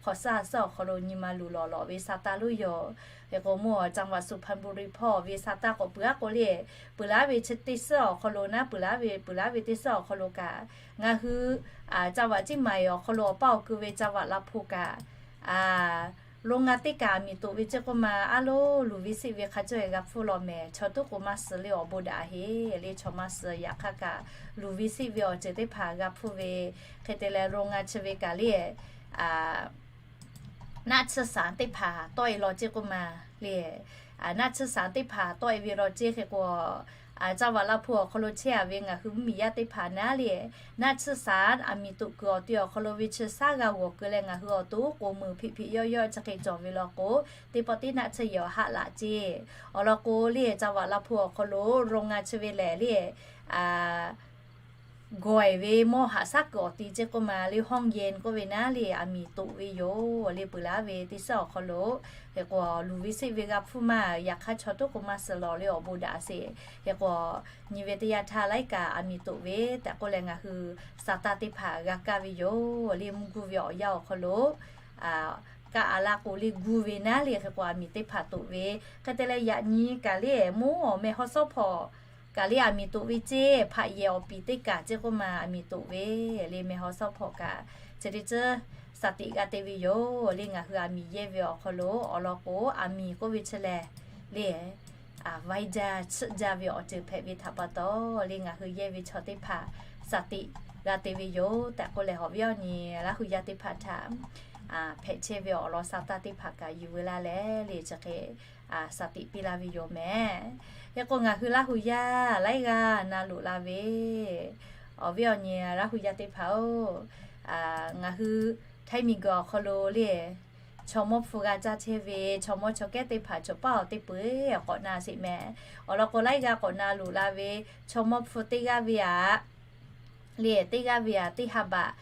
hk'awꞈ suhˉ a suhˉ awˬ hk'aw lo nyi ma luˬ lawˬ lawꞈ ve sa taˇ lonˉ yoˬ. Hk'e k'o, mawˇ จังหวัดสุพรรณบุรี hpawˇ ve sa taˇ k'awꞈ peuˬ aˉ k'o le, peuˬ laˇ ve chi teˇ suhˉ awˬ hk'aw lo naˉ peuˬ laˇ ve, peuˬ laˇ ve teˇ suhˉ awˬ hk'aw lo kaꞈ, ngaˬ hui จังหวัดเชียงใหม่ awˬ hk'aw lo awˬ paˇ awˬ ku ve จังหวัดลำพูน kaꞈ โรงงาน teˇ kaꞈ aˬ miˍ toꞈ ve ceˇ k'oˆ ma, a lo luˬ ve seˆ ve hk'a cawˇ e g'a hpfuhˇ law mehˍ. Chaw tuˉ k'o maˇ suh le awˬ bon daꞈ heˆ le, chaw maˇ suh. Yaꞈ hk'aˇ kaꞈ luˬ ve seˆ ve awˬ ceuˬ teˇ hpaˍ g'a hpfuhˇ ve, hk'e te leh โรงงาน chi ve kaꞈ le naˆ tsuhˇ saˍ teˇ hpaˍ tawˆ e law ceˇ k'oˆ ma le. Naˆ tsuhˇ saˍ teˇ hpaˍ tawˆ e ve law ceˇ. Hk'e k'o, จังหวัดลำพูน awˬ hk'aw lo chehˇ a ve ngaˬ hui mvuhˇmiˬ yaˇ teˇ hpaˍ naˉ le, naˆ tsuhˇ saˍ aˬ miˍ toꞈ kuiˬ awˬ ti awˬ hk'aw lo ve chi shaˉ g'a g'awˬ keu leh ngaˬ hui awˬ to k'oˍ meuˍ hpeꞈ hpeꞈ yawˇ yawˇ chi hk'e cawˬ ve law k'o, teˇ pawˆ teˇ naˆ tsuhˇ yehˬ awˬ haˆ laꞈ ceˇ. Awˬ lawn k'o le, จังหวัดลำพูน awˬ hk'aw lo โรงงาน chi ve lehˬ le, gawˬ e ve mawˇ haꞈ shaˉ kuiˬ awˬ ti ceˇ k'oˆ ma le, ห้องเย็น k'oˆ ve naˉ le, aˬ miˍ toꞈ ve yoˬ le, peuˬ laˇ ve teˇ suhˉ awˬ hk'aw lo. Hk'e k'o, luˬ ve seˆ ve g'a hpfuhˇ maˇ, yaꞈ hk'aˇ chaw tuˉ k'o maˇ suh lawˬ le awˬ bon daꞈ sheˍ. Hk'e k'o, nyi ve teˇ yanˇ htaˇ laiˉ kaꞈ aˬ miˍ toꞈ ve tehꞈ k'oˆ leh ngaˬ hui sa taˇ teˇ hpaˍ g'a kaˇ ve yoˬ le, mvuhˇ guˇ ve awˬ yanˇ awˬ hk'aw lo kaˆ a laˇ k'o le guˇ ve naˉ le. Hk'e k'o, aˬ miˍ teˇ hpaˍ toꞈ ve, hk'e te leh yaꞈ nyi kaꞈ le mawˇ awˬ meh haw sawˉ hpawˇ kaꞈ le aˬ miˍ toꞈ ve ceˇ, hpaꞈ yehˬ awˬ piˍ teˇ kaˬ ceˇ k'oˆ ma aˬ miˍ toꞈ ve le, mehˬ haw sawˉ hpawꞈ kaꞈ chi teˇ ceuˬ shaˍ tiꞈ g'a te ve yoˬ le. Ngaˬ hui aˬ miˍ yehˇ ve awˬ hk'aw lo awˬ lawn k'o, aˬ miˍ k'oˆ ve chi lehˬ le, vaiˇ jaˇ chiˆ jaˇ ve awˬ ceuˬ hpehꞈ ve htaꞈ pa taw le, ngaˬ hui yehˇ ve chaw teˇ hpaˍ shaˍ tiꞈ g'a te ve yoˬ tehꞈ k'oˆ leh, awˬ viˉ awˬ nyi Laˇ hu yaˇ teˇ hpaˍ htaꞈ hpehꞈ chehˇ ve awˬ lawn sa taˇ teˇ hpaˍ kaꞈ yuˬ veu laˇ leh le, chi hk'e shaˍ tiꞈ piˇ laˇ ve yoˬ mehˍ. Hk'e k'o ngaˬ hui Laˇ hu yaˇ laiˉ g'aˇ na loꞈ la ve awˬ viˉ awˬ nyi Laˇ hu yaˇ teˇ hpaˍ-oˬ, ngaˬ hui Htaiˇ miˬguiˬ awˬ hk'aw lo le chaw mawˇ hpu g'a caˇ chehˇ ve chaw mawˇ chaw kehˉ teˇ hpaˍ cawˬ paˇ awˬ teˇ peu-eˬ k'awꞈ na sheˍ mehˍ. Awˬ lawn k'o laiˉ g'aˇ k'awꞈ na loꞈ la ve chaw mawˇ hpu teˇ g'aˇ ve aꞈ le, teˇ g'aˇ ve aꞈ teˇ ha baꞈ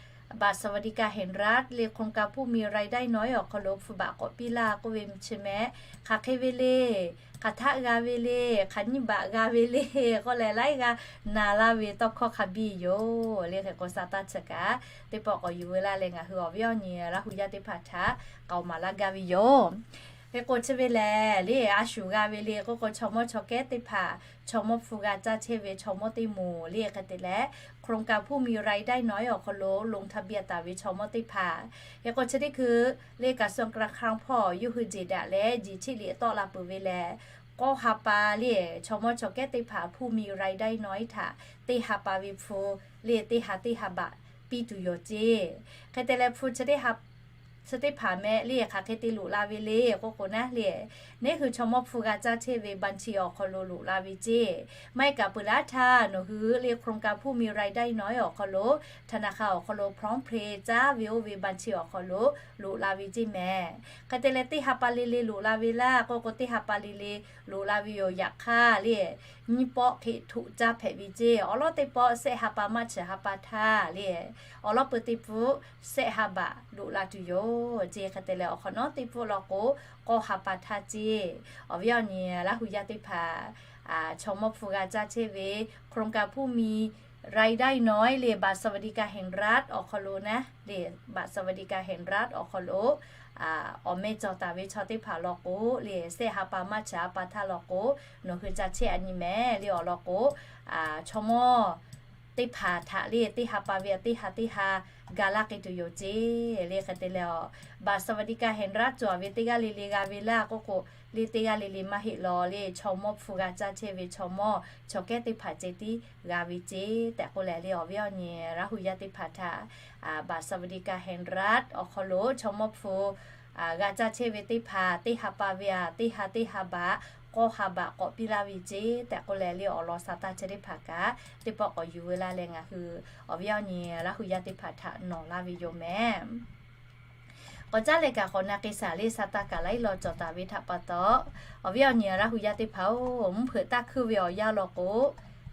บัตรสวัสดิการแห่งรัฐ le โครงการผู้มีรายได้น้อย awˬ hk'aw lo hpu baꞈ k'awꞈ piˇ laˇ k'oˆ ve chi mehˍ. Hk'aˬ hk'e ve le, hk'aˬ htaˆ g'a ve le, hk'aˬ nyiˇ baꞈ g'a ve le k'oˆ leh laiˉ g'aˇ na laˇ ve tawˇ hkawˇ hk'a biˇ yoˬ le. Hk'e k'o sa taˇ chi kaꞈ teˇ pawˆ k'awꞈ yuˬ veu laˇ leh ngaˬ hui awˬ viˉ awˬ nyi Laˇ hu yaˇ teˇ hpaˍ htaꞈ k'aoˍ maˍ laˇ gaˇ ve yoˬ. Hk'e k'o chi ve lehˬ le, a shuˍ g'a ve le k'oˆ k'o chaw mawˇ chaw kehˉ teˇ hpaˍ chaw mawˇ hpu g'a caˇ chehˇ ve chaw mawˇ teˇ moˍ le, hk'e te leh โครงการผู้มีรายได้น้อย awˬ hk'aw lo ลงทะเบียน taˍ ve chaw mawˇ teˇ hpaˍ. Hk'e k'o chi teˇ hkui le กระทรวงการคลัง hpawˇ yawˇ hui jeˬ daꞈ leh jeˬ cheˆ liꞈ tawˆ la peuˬ ve lehˬ, k'awˇ ha pa le chaw mawˇ chaw kehˉ teˇ hpaˍ ผู้มีรายได้น้อย htaꞈ teˇ ha pa ve hpu le teˇ ha teˇ ha baꞈ piˇ tuˬ yoˬ ceˇ. Hk'e te leh hpu chi teˇ hpaˍ mehˍ le hk'aˬ hk'e te loꞈ la ve le k'oˆ k'o naˉ le, neˉ hui chaw mawˇ hpu g'a caˇ chehˇ ve บัญชี awˬ hk'aw lo loꞈ la ve ceˇ. Maˇ heˆ kaꞈ peuˬ laˇ htaˇ nawˬ hui le โครงการผู้มีรายได้น้อย awˬ hk'aw lo ธนาคาร awˬ hk'aw lo PromptPay caˇ ve oˇ ve บัญชี awˬ hk'aw lo loꞈ la ve ceˇ mehˍ. Hk'e te leh teˇ ha pa le le loꞈ la ve laˇ k'oˆ k'o teˇ ha pa le le loꞈ la ve yoˬ. Yaꞈ hk'aˇ le nyiˇ pawˆ hk'e htoꞈ caˇ hpehꞈ ve ceˇ. Awˬ lawn teˇ pawˆ shehˆ ha pa maˇ chi ha pa htaˇ le, awˬ lawn peuˬ teˇ pfuhˆ shehˆ ha baꞈ loꞈ la tuˬ yoˬ ceˇ. Hk'e te leh awˬ hk'awꞈ nawˉ teˇ pfuhˆ law k'o k'awˇ ha pa htaˇ ceˇ. Awˬ viˉ awˬ nyi Laˇ hu yaˇ teˇ hpaˍ chaw mawˇ hpu g'a caˇ chehˇ ve โครงการผู้มีรายได้น้อย le บัตรสวัสดิการแห่งรัฐ awˬ hk'aw lo naˉ le, บัตรสวัสดิการแห่งรัฐ awˬ hk'aw lo awˬ meh cawˬ taˍ ve chaw teˇ hpaˍ law k'o le, shehˆ ha pa maˇ chi ha pa htaˇ law k'o nawˬ hui caˇ chehˇ a nyi mehˍ le. Awˬ lawn k'o chaw mawˇ teˇ hpaˍ htaꞈ le teˇ ha pa ve teˇ ha teˇ ha ga laˇ k'ai tuˬ yoˬ ceˇ le. Hk'e te leh a บัตรสวัสดิการแห่งรัฐ cawˬ ve teˇ g'aˇ le le g'a ve laˇ k'oˆ k'o le teˇ g'aˇ le le maˇ heˆ law le, chaw mawˇ hpu g'a caˇ chehˇ ve chaw mawˇ chaw kehˉ teˇ hpaˍ ceh tiˉ g'a ve ceˇ tehꞈ k'oˆ leh le, awˬ viˉ awˬ nyi Laˇ hu yaˇ teˇ hpaˍ htaꞈ บัตรสวัสดิการแห่งรัฐ awˬ hk'aw lo chaw mawˇ hpu g'a caˇ chehˇ ve teˇ hpaˍ teˇ ha pa ve a teˇ ha teˇ ha baꞈ k'awˇ ha baꞈ k'awꞈ piˇ laˇ ve ceˇ tehꞈ k'oˆ leh le, awˬ lawn sa taˇ chi teˇ hpaˍ kaꞈ teˇ pawˆ k'awꞈ yuˬ veu laˇ leh ngaˬ hui awˬ viˉ awˬ nyi Laˇ hu yaˇ teˇ hpaˍ htaꞈ nawˬ laˇ ve yoˬ mehˍ. K'awꞈ caˉ leh kaꞈ k'awꞈ na k'ai shaˍ le, sa taˇ kaꞈ laiˉ law cawˬ taˍ ve htaꞈ pa taw, awˬ viˉ awˬ nyi Laˇ hu yaˇ teˇ hpaˍ-oˬ, mvuhˇ hpeuꞈ taˇ hkuiˇ ve awˬ yanˇ law k'o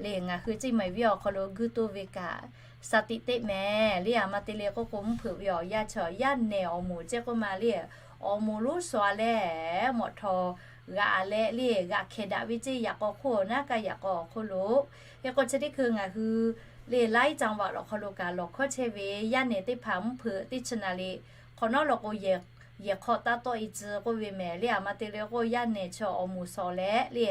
le, ngaˬ hui ceˇ maiˍ viˉ awˬ hk'aw lo guiˇ toˇ ve kaꞈ shaˍ tiꞈ teˇ mehˍ le. Aˬ ma te le k'oˆ k'o mvuhˇ hpeuꞈ ve awˬ yanˇ chi yaˇ nehˬ awˬ moˍ ceˇ k'oˆ ma le, awˬ moˍ lonˉ sawˍ leh mawꞈ htawˍ g'aꞈ leh le g'aꞈ hkehˍ daꞈ ve ceˇ yaꞈ k'aw hk'oˆ naˉ kaˇ yaꞈ k'aw awˬ hk'oˆ lo. Hk'e k'o chi teˇ hkui ngaˬ hui le laiˉ caˇ vaꞈ awˬ hk'aw lo kaꞈ lawˬ hkawˉ chehˇ ve yaˇ nehˬ teˇ hpaˍ mvuhˇ hpeuꞈ teˇ chi naˍ riˍ hk'awꞈ nawˉ law k'o yehˬ hk'aw taˇ tawˆ e tcuh k'oˆ ve mehˍ le. Aˬ ma te le k'o yaˇ nehˬ chi awˬ moˍ sawˍ leh le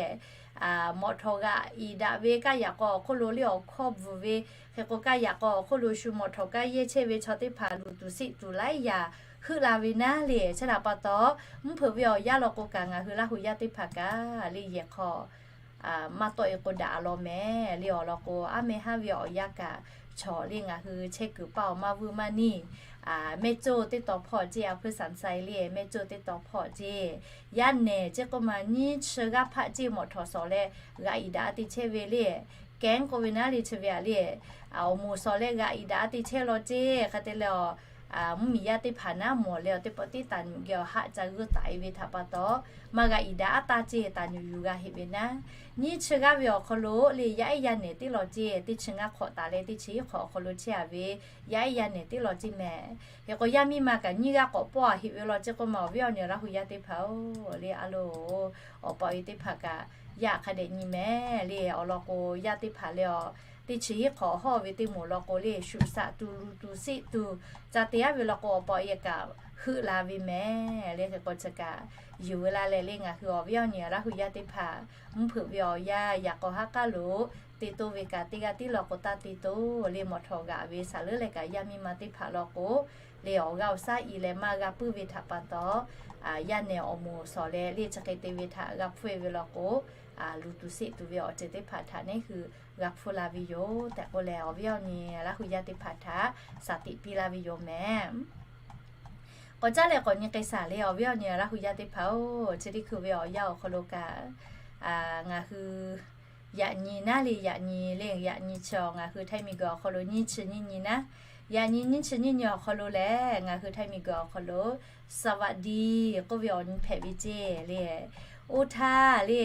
mawꞈ htawˍ g'aꞈ iˍ daꞈ ve kaˇ yaꞈ k'aw awˬ hk'oˆ lo le awˬ hkawˇ bvuhˬ ve, hk'e k'o kaˇ yaꞈ k'aw awˬ hk'oˆ lo shu mawꞈ htawˍ kaˇ yehˇ chehˇ ve chaw teˇ hpaˍ luˬ tuˬ siˆ tuˬ laiˉ yaꞈ heuˆ la ve naˉ le. Chi htaꞈ pa taw, mvuhˇ hpeuꞈ ve awˬ yanˇ law k'o kaꞈ ngaˬ hui Laˇ hu yaˇ teˇ hpaˍ kaꞈ le yehˬ hk'aw maˇ tawˆ e k'o daꞈ a law mehˍ le. Awˬ lawn k'o aˉ meh haˉ ve awˬ yanˇ kaꞈ chaw le ngaˬ hui chehˇ kuiˬ paˇ awˬ maˇ vuiˇ maˇ niˇ mehˇ coˇ teˇ taw hpawˇ ceˇ, a hpui sanˍ sai le mehˇ coˇ teˇ taw hpawˇ ceˇ. Yaˇ nehˬ ceˇ k'oˆ ma nyiˇ chi g'aˇ hpaˆ ceˇ mawꞈ htawˍ sawˍ leh g'aꞈ iˍ daꞈ a te chehˇ ve le. Kehˉ k'oˆ ve naˉ le chi ve a le, awˬ moˍ sawˍ leh g'aꞈ iˍ daꞈ a te chehˇ law ceˇ. Hk'e te leh a mvuhˇmiˬ yaˇ teˇ hpaˍ naˉ mawˬ leh awˬ teˇ pawˆ tiˉ taˍ nyuꞈ geh awˬ haˆ ca g'uˇ taˍ e ve htaꞈ pa taw, maˇ g'a iˍ daꞈ aˉ taˇ ceˇ taˍ nyuꞈ yuˬ g'a heꞈ ve naˉ. Nyiˇ chi g'aˇ ve awˬ hk'aw lo le yaˇ ehˉ yaˇ nehˬ teˇ law ceˇ, teˇ chi ngaˇ hk'awꞈ taˍ leh teˇ chi iˉ hk'awꞈ awˬ hk'aw lo chehˇ a ve yaˇ ehˉ yaˇ nehˬ teˇ law ceˇ mehˍ. Hk'e k'o yaˇ miˇ ma kaꞈ nyiˇ g'aˇ k'awꞈ pawˆ a heꞈ ve law ceˇ k'oˆ ma awˬ viˉ awˬ nyi Laˇ hu yaˇ teˇ hpaˍ-oˬ le, a loˬ, awˬ pa awˬ e teˇ hpaˍ kaꞈ yaˇ hk'a dehꞈ nyi mehˍ le. Awˬ lawn k'o yaˇ teˇ hpaˍ le awˬ teˇ chi hiˉ hk'awꞈ hawˇ ve teˇ moˍ law k'o le, shuˍ shaꞈ tuˬ, luˬ tuˬ, seˆ tuˬ, ca te aˉ ve law k'o, awˬ pa awˬ e kaꞈ heuˆ la ve mehˍ le. Hk'e k'o chi kaꞈ yuˬ ve la leh le, ngaˬ hui awˬ viˉ awˬ nyi Laˇ hu yaˇ teˇ hpaˍ mvuhˇ hpeuꞈ ve awˬ yanˇ, yaꞈ k'aw haˉ k'aˉ lo te toˇ ve kaꞈ, teˇ g'aˇ tiˉ law k'o taˇ te toˇ le. Mawˬ htawˍ g'aꞈ ve saˍ leuˉ leh kaꞈ, yaˇ miˇ ma teˇ hpaˍ law k'o le, awˬ g'aˇ awˬ shaˉ i leh maˇ g'a puiˉ ve htaꞈ pa taw, yaˇ nehˬ awˬ moˍ shawˍ leh le, chi hk'e te ve htaꞈ g'a hpfuhˇ e ve law k'o, luˬ tuˬ seˆ tuˬ ve awˬ ceuˬ teˇ hpaˍ htaꞈ neˉ hui g'a hpfuhˇ la ve yoˬ tehꞈ k'oˆ leh, awˬ viˉ awˬ nyi Laˇ hu yaˇ teˇ hpaˍ htaꞈ shaˍ tiꞈ piˇ laˇ ve yoˬ mehˍ. K'awꞈ caˉ leh k'awꞈ nyi k'ai shaˍ le, awˬ viˉ awˬ nyi Laˇ hu yaˇ teˇ hpaˍ-oˬ, chi teˇ hkui ve awˬ yanˇ awˬ hk'aw lo kaꞈ, ngaˬ hui yaꞈ nyi naˉ le, yaꞈ nyi le, yaꞈ nyi chi awˬ ngaˬ hui Htaiˇ miˬguiˬ awˬ hk'aw lo nyiˇ chi nyiˇ nyi naˉ, yaꞈ nyi nyiˇ chi nyiˇ nyi awˬ hk'aw lo lehˬ, ngaˬ hui Htaiˇ miˬguiˬ awˬ hk'aw lo สวัสดี k'oˆ ve awˬ nyi hpehꞈ ve ceˇ le. Oˇ htaˇ le,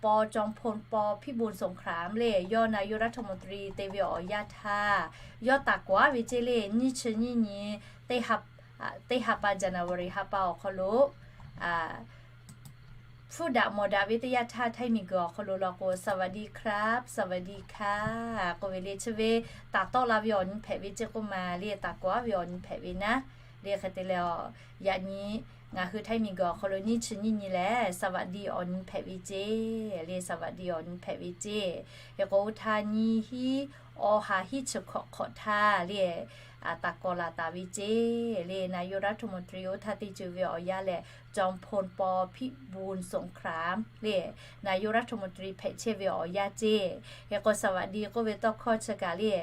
paw จอมพล ป. พิบูลสงคราม le, yawˇ นายกรัฐมนตรี te ve awˬ yanˇ htaˇ, yawˇ taˍ kawˍ aˉ ve ceˇ le, nyiˇ chi nyiˇ nyi teˇ ha pa, January ha pa awˬ hk'aw lo hpfuhˇ daꞈ mawˬ daꞈ ve teˇ yanˇ htaˇ, Htaiˇ miˬguiˬ awˬ hk'aw lo law k'o, สวัสดีครับ สวัสดีค่ะ k'oˆ ve le, chi ve taˍ tawˆ la ve awˬ nyi hpehꞈ ve ceˇ k'oˆ ma le, taˍ kawˍ aˉ ve awˬ nyi hpehꞈ ve naˉ le. Hk'e te leh, yaꞈ nyi ngaˬ hui Htaiˇ miˬguiˬ awˬ hk'aw lo nyiˇ chi nyiˇ nyi lehˬ, สวัสดี awˬ nyi hpehꞈ ve ceˇ le, สวัสดี awˬ nyi hpehꞈ ve ceˇ. Hk'e k'o, oˇ htaˇ nyiˇ hiˉ awˬ ha hiˉ chi hkawꞈ hk'awꞈ htaˇ le, taˍ kawˍ laˬ taˍ ve ceˇ le, นายกรัฐมนตรี oˇ htaˇ teˇ ceuˬ ve awˬ yanˇ lehˬ, จอมพล ป. พิบูลสงคราม le, นายกรัฐมนตรี hpehꞈ chehˇ ve awˬ yanˇ ceˇ. Hk'e k'o, สวัสดี k'oˆ ve tawˇ hkawˇ chi kaꞈ le,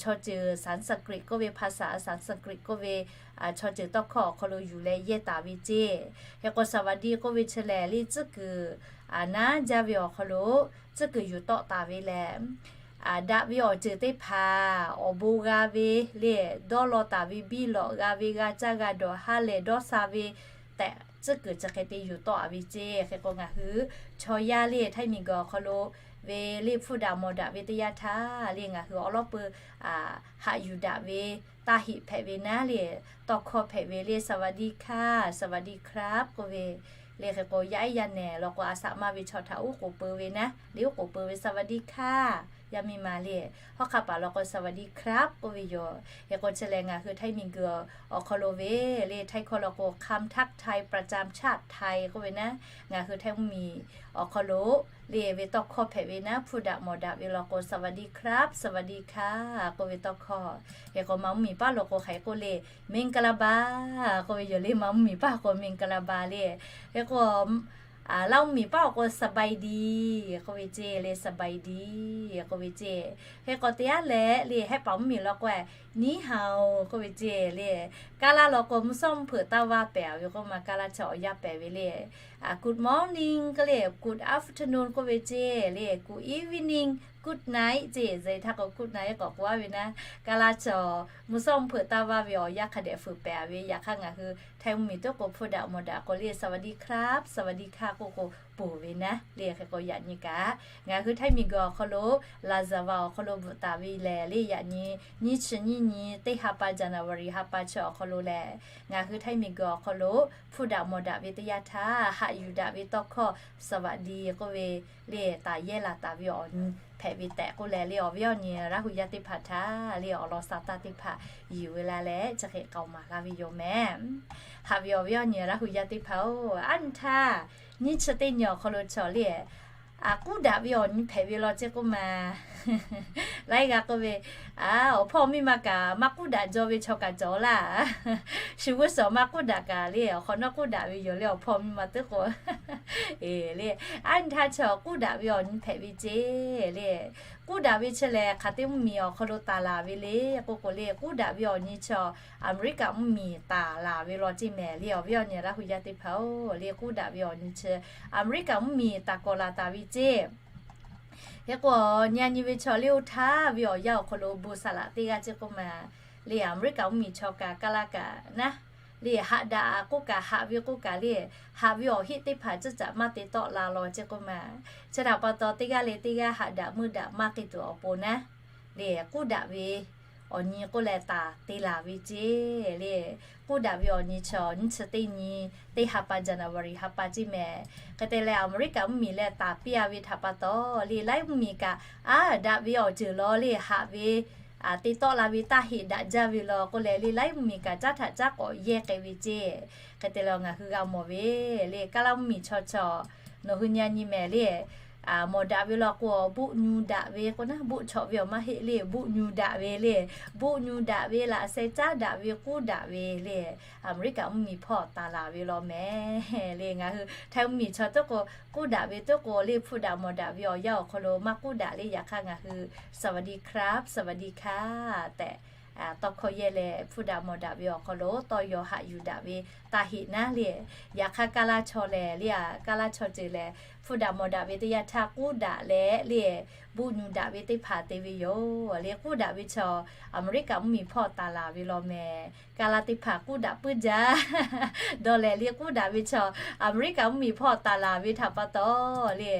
chaw ceuˬ Sanskrit k'oˆ ve, ภาษา Sanskrit k'oˆ ve chaw ceuˬ tawˇ hkawˇ awˬ hk'aw lo yuˬ leh yehˇ taˍ ve ceˇ. Hk'e k'o, สวัสดี k'oˆ ve chi lehˬ le, tcuhˉ kuiˬ naˉ jaˇ ve awˬ hk'aw lo tcuhˉ kuiˬ yuˬ tawˆ taˍ ve lehˬ, daꞈ ve awˬ ceuˬ teˇ hpaˍ awˬ bon g'a ve le, dawˇ law taˍ ve, biˇ lawꞈ g'a ve, g'a caˇ g'a dawˬ, ha lehˬ dawˇ sha ve tehꞈ, tcuhˉ kuiˬ chi hk'e te yuˬ tawˆ a ve ceˇ. Hk'e k'o, ngaˬ hui chaw yaˇ le Htaiˇ miˬguiˬ awˬ hk'aw lo ve le hpfuhˇ daꞈ mawˬ daꞈ ve teˇ yanˇ htaˇ le, ngaˬ hui awˬ lawˉ peu haꞈ yuˬ daꞈ ve, taˇ heꞈ hpehꞈ ve naˉ le, tawˇ hkawˇ hpehꞈ ve le, สวัสดีค่ะ สวัสดีครับ k'oˆ ve le. Hk'e k'o, yaˇ ehˉ yaˇ nehˬ law k'o, a shaꞈ maˇ ve chaw htaꞈ uˉ k'oˍ peu ve naˉ le, uˉ k'oˍ peu ve สวัสดีค่ะ yaˇ miˇ ma le. Hawˉ hk'aˆ paˍ law k'o, สวัสดีครับ k'oˆ ve yoˬ. Hk'e k'o, chi lehˬ ngaˬ hui Htaiˇ miˬguiˬ awˬ hk'aw lo ve le, Htaiˇ hkawˇ law k'o คำทักทายประจำชาติไทย k'oˆ ve naˉ, ngaˬ hui Htaiˇ mvuhˇmiˬ awˬ hk'aw lo le ve tawˇ hkawˇ hpehꞈ ve naˉ, hpfuhˇ daꞈ mawˬ daꞈ ve law k'o, สวัสดีครับ สวัสดีค่ะ k'oˆ ve tawˇ hkawˇ. Hk'e k'o, ma mvuhˇmiˬ paˉ law k'o hk'aˬ hk'e k'oˆ le, မင်္ဂလာပါ k'oˆ ve yoˬ le, ma mvuhˇmiˬ paˉ k'o မင်္ဂလာပါ le. Hk'e k'o, Laˇ mvuhˇmiˬ paˉ awˬ k'o สบายดี k'oˆ ve ceˇ le, สบายดี k'oˆ ve ceˇ. Hk'e k'o, teˇ yanˇ leh le, Hehˉ paˍ mvuhˇmiˬ law k'o, 你好 k'oˆ ve ceˇ le. Kaˇ laˇ law k'o, mvuhˇ shawˉ mvuhˇ hpeuꞈ taˇ vaˇ pehˍ ve k'oˆ ma, kaˇ laˇ chi awˬ yanˇ pehˍ ve le. Good morning k'oˆ le, good afternoon k'oˆ ve ceˇ le, good evening, good night ceˇ. Zeˬ htaˇ k'o good night k'awꞈ k'oˆ a ve naˉ, kaˇ laˇ chi mvuhˇ shawˉ mvuhˇ hpeuꞈ taˇ vaˇ ve awˬ yanˇ hk'a dehꞈ fuiˍ pehˍ ve. Yaꞈ hk'aˇ ngaˬ hui Htaiˇ mvuhˇmiˬ teˇ k'o hpfuhˇ daꞈ mawˬ daꞈ k'o le, สวัสดีครับ สวัสดีค่ะ k'oˆ k'o ponˬ ve naˉ le. Hk'e k'o, yaꞈ nyi kaꞈ ngaˬ hui Htaiˇ miˬguiˬ awˬ hk'aw lo, ราชวา awˬ hk'aw lo bvuhꞈ taˍ ve lehˬ le, yaꞈ nyi nyiˇ chi nyiˇ nyi teˇ ha pa, January ha pa chi awˬ hk'aw lo lehˬ, ngaˬ hui Htaiˇ miˬguiˬ awˬ hk'aw lo hpfuhˇ daꞈ mawˬ daꞈ ve teˇ yanˇ htaˇ, haꞈ yuˬ daꞈ ve tawˇ hkawˇ สวัสดี k'oˆ ve le, taˍ yehˇ laˬ taˍ ve awˬ nyi hpehꞈ ve tehꞈ k'oˆ leh le, awˬ viˉ awˬ nyi Laˇ hu yaˇ teˇ hpaˍ htaꞈ le, awˬ lawn sha taˇ teˇ hpaˍ yuˬ ve la leh, chi hk'e k'aoˍ maˍ laˇ ve yoˬ mehˍ. Haꞈ ve awˬ viˉ awˬ nyi Laˇ hu yaˇ teˇ hpaˍ-oˬ, aˉ nyi htaˇ nyiˇ chi teˇ nyi awˬ hk'aw lo chaw le, k'uˉ daꞈ ve awˬ nyi hpehꞈ ve law ceˇ k'oˆ ma. Laiˉ g'aˇ k'oˆ ve, awˬ hpawˇ miˇ ma kaꞈ maˇ k'uˉ daꞈ jaw ve chaw kaꞈ cawˬ laˇ. Shu g'uˇ suhˍ maˇ k'uˉ daꞈ kaꞈ le, awˬ hk'awꞈ nawˉ k'uˉ daꞈ ve yoˬ le, awˬ hpawˇ miˇ ma teˇ k'o. Eˬ le, aˉ nyi htaˇ chaw k'uˉ daꞈ ve awˬ nyi hpehꞈ ve ceˇ le. K'uˉ daꞈ ve chi lehˬ, hk'aˬ te mvuhˇmiˬ awˬ hk'aw lo taˍ laˬ ve le k'oˆ k'o le, k'uˉ daꞈ ve awˬ nyi chi Aˍmeˍriˆkaꞈ mvuhˇmiˬ taˍ laˬ ve law ceˇ mehˍ le, awˬ viˉ awˬ nyi Laˇ hu yaˇ teˇ hpaˍ-oˬ, le k'uˉ daꞈ ve awˬ nyi chi Aˍmeˍriˆkaꞈ mvuhˇmiˬ taˍ kawꞈ laˬ taˍ ve ceˇ. Hk'e k'o, nyi a nyi ve chaw le, oˇ htaˇ ve awˬ yanˇ awˬ hk'aw lo bon saˍ laꞈ teˇ g'aˇ ceˇ k'oˆ ma. Le Aˍmeˍriˆkaꞈ mvuhˇmiˬ chaw kaꞈ, kaˇ laˇ kaꞈ naˉ, le haꞈ daꞈ k'oˆ kaꞈ, haꞈ ve k'oˆ kaꞈ le, haꞈ ve awˬ heˆ teˇ hpaˍ ceuˇ caꞈ maˇ te tawˆ la law ceˇ k'oˆ ma. Chi htaꞈ pa taw, teˇ g'aˇ leh teˇ g'aˇ haꞈ daꞈ meuˇ daꞈ maˇ k'ai tuˬ awˬ pon naˉ, le k'uˉ daꞈ ve awˬ nyi k'oˆ leh taˍ te laˬ ve ceˇ le. K'uˉ daꞈ ve awˬ nyi chaw nyiˇ chi teˇ nyi, teˇ ha pa January ha pa ceˇ mehˍ. Hk'e te leh Aˍmeˍriˆkaꞈ mvuhˇmiˬ leh taˍ piˇ a ve htaꞈ pa taw le, laiˉ mvuhˇmiˬ kaꞈ aˉ daꞈ ve awˬ ceuˬ law le haꞈ ve te tawˆ la ve taˇ heꞈ daꞈ jaˇ ve law k'oˆ leh le, laiˉ mvuhˇmiˬ kaꞈ caˉ htaꞈ caˉ k'awꞈ yehˇ k'ai ve ceˇ. Hk'e te leh ngaˬ hui g'a mawˬ ve le, Kaˇlaˇ mvuhˇmiˬ chaw chaw nawˬ hui nyi a nyi mehˍ le. Mawˬ daꞈ ve law k'o, buˆ nyu daꞈ ve k'o naˉ, buˆ chawꞈ ve awˬ maˇ heˆ le, buˆ nyu daꞈ ve le. Buˆ nyu daꞈ ve, laꞈ sheh caˉ daꞈ ve, k'uˉ daꞈ ve le. Aˍmeˍriˆkaꞈ mvuhˇmiˬ hpawˇ taˍ laˬ ve law mehˍ le. Ngaˬ hui Htaiˇ mvuhˇmiˬ chaw teˇ k'o k'uˉ daꞈ ve teˇ k'o le, hpfuhˇ daꞈ mawˬ daꞈ ve awˬ yanˇ awˬ hk'aw lo maˇ k'uˉ daꞈ le. Yaꞈ hk'aˇ ngaˬ hui สวัสดีครับ สวัสดีค่ะ tehꞈ tawˇ hkawˇ yehˇ leh hpfuhˇ daꞈ mawˬ daꞈ ve awˬ hk'aw lo tawˇ yaw haꞈ yuˬ daꞈ ve taˇ heꞈ naˉ le. Yaꞈ hk'aˇ Kaˇlaˇ chaw lehˬ le, Kaˇlaˇ chaw ceuˬ lehˬ hpfuhˇ daꞈ mawˬ daꞈ ve teˇ yanˇ htaˇ k'uˉ daꞈ leh le, buˆ nyu daꞈ ve teˇ hpaˍ te ve yoˬ le. K'uˉ daꞈ ve chaw Aˍmeˍriˆkaꞈ mvuhˇmiˬ hpawˇ taˍ laˬ ve law mehˍ. Kaˇlaˇ teˇ hpaˍ k'uˉ daꞈ puiˉ jaˇ dawˇ lehˬ le, k'uˉ daꞈ ve chaw Aˍmeˍriˆkaꞈ mvuhˇmiˬ hpawˇ taˍ laˬ ve htaꞈ pa taw le,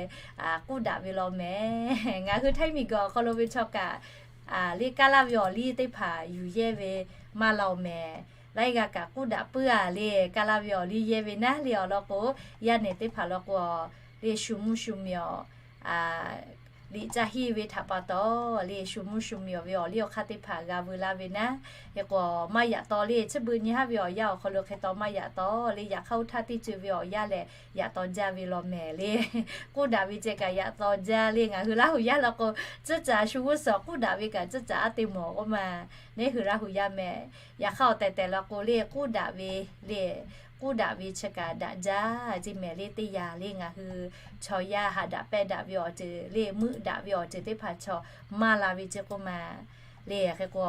k'uˉ daꞈ ve law mehˍ. Ngaˬ hui Htaiˇ miˬguiˬ awˬ hk'aw lo ve chaw kaꞈ le, Kaˇlaˇ ve awˬ liˇ teˇ hpaˍ yuˬ yehˇ ve maˇ law mehˍ. Laiˉ g'aˇ kaꞈ k'uˉ daꞈ puiˉ a le, Kaˇlaˇ ve awˬ liˇ yehˇ ve naˉ le awˬ lawn k'o, yaˇ nehˬ teˇ hpaˍ law k'o le, shu mvuhˇ shu miˬ awˬ liꞈ caˇ hiˇ ve htaꞈ pa taw le, shu mvuhˇ shu miˬ awˬ ve awˬ liˇ awˬ hk'aˇ teˇ hpaˍ g'a veu laˇ ve naˉ. Hk'e k'o maˇ yaꞈ taw le, chi beuꞈ nyi haˉ ve awˬ yanˇ awˬ hk'aw lo hk'e taw maˇ yaꞈ taw le, yaꞈ hk'aˇ oˇ htaˇ teˇ ceuˬ ve awˬ yanˇ lehˬ yaꞈ taw jaˇ ve law mehˍ le. K'uˉ daꞈ ve ceh kaꞈ yaꞈ taw jaˇ le. Ngaˬ hui Laˇ huˍ yaˇ law k'o, tcuhˉ caꞈ shu g'uˇ suhˍ k'uˉ daꞈ ve kaꞈ tcuhˉ caꞈ aˉ te mawˬ k'oˆ ma, neˉ hui Laˇ huˍ yaˇ mehˍ. Yaꞈ hk'aˇ awˬ tehˬ tehˬ law k'o le, k'uˉ daꞈ ve le, k'uˉ daꞈ ve chi kaꞈ daꞈ jaˇ ceˇ mehˍ le. Teˇ yanˇ le ngaˬ hui chaw yaˇ haꞈ daꞈ pehˇ daꞈ ve awˬ ceuˬ le, meuˆ daꞈ ve awˬ ceuˬ teˇ hpaˍ chaw maˇ la ve ceˇ k'oˆ ma le. Hk'e k'o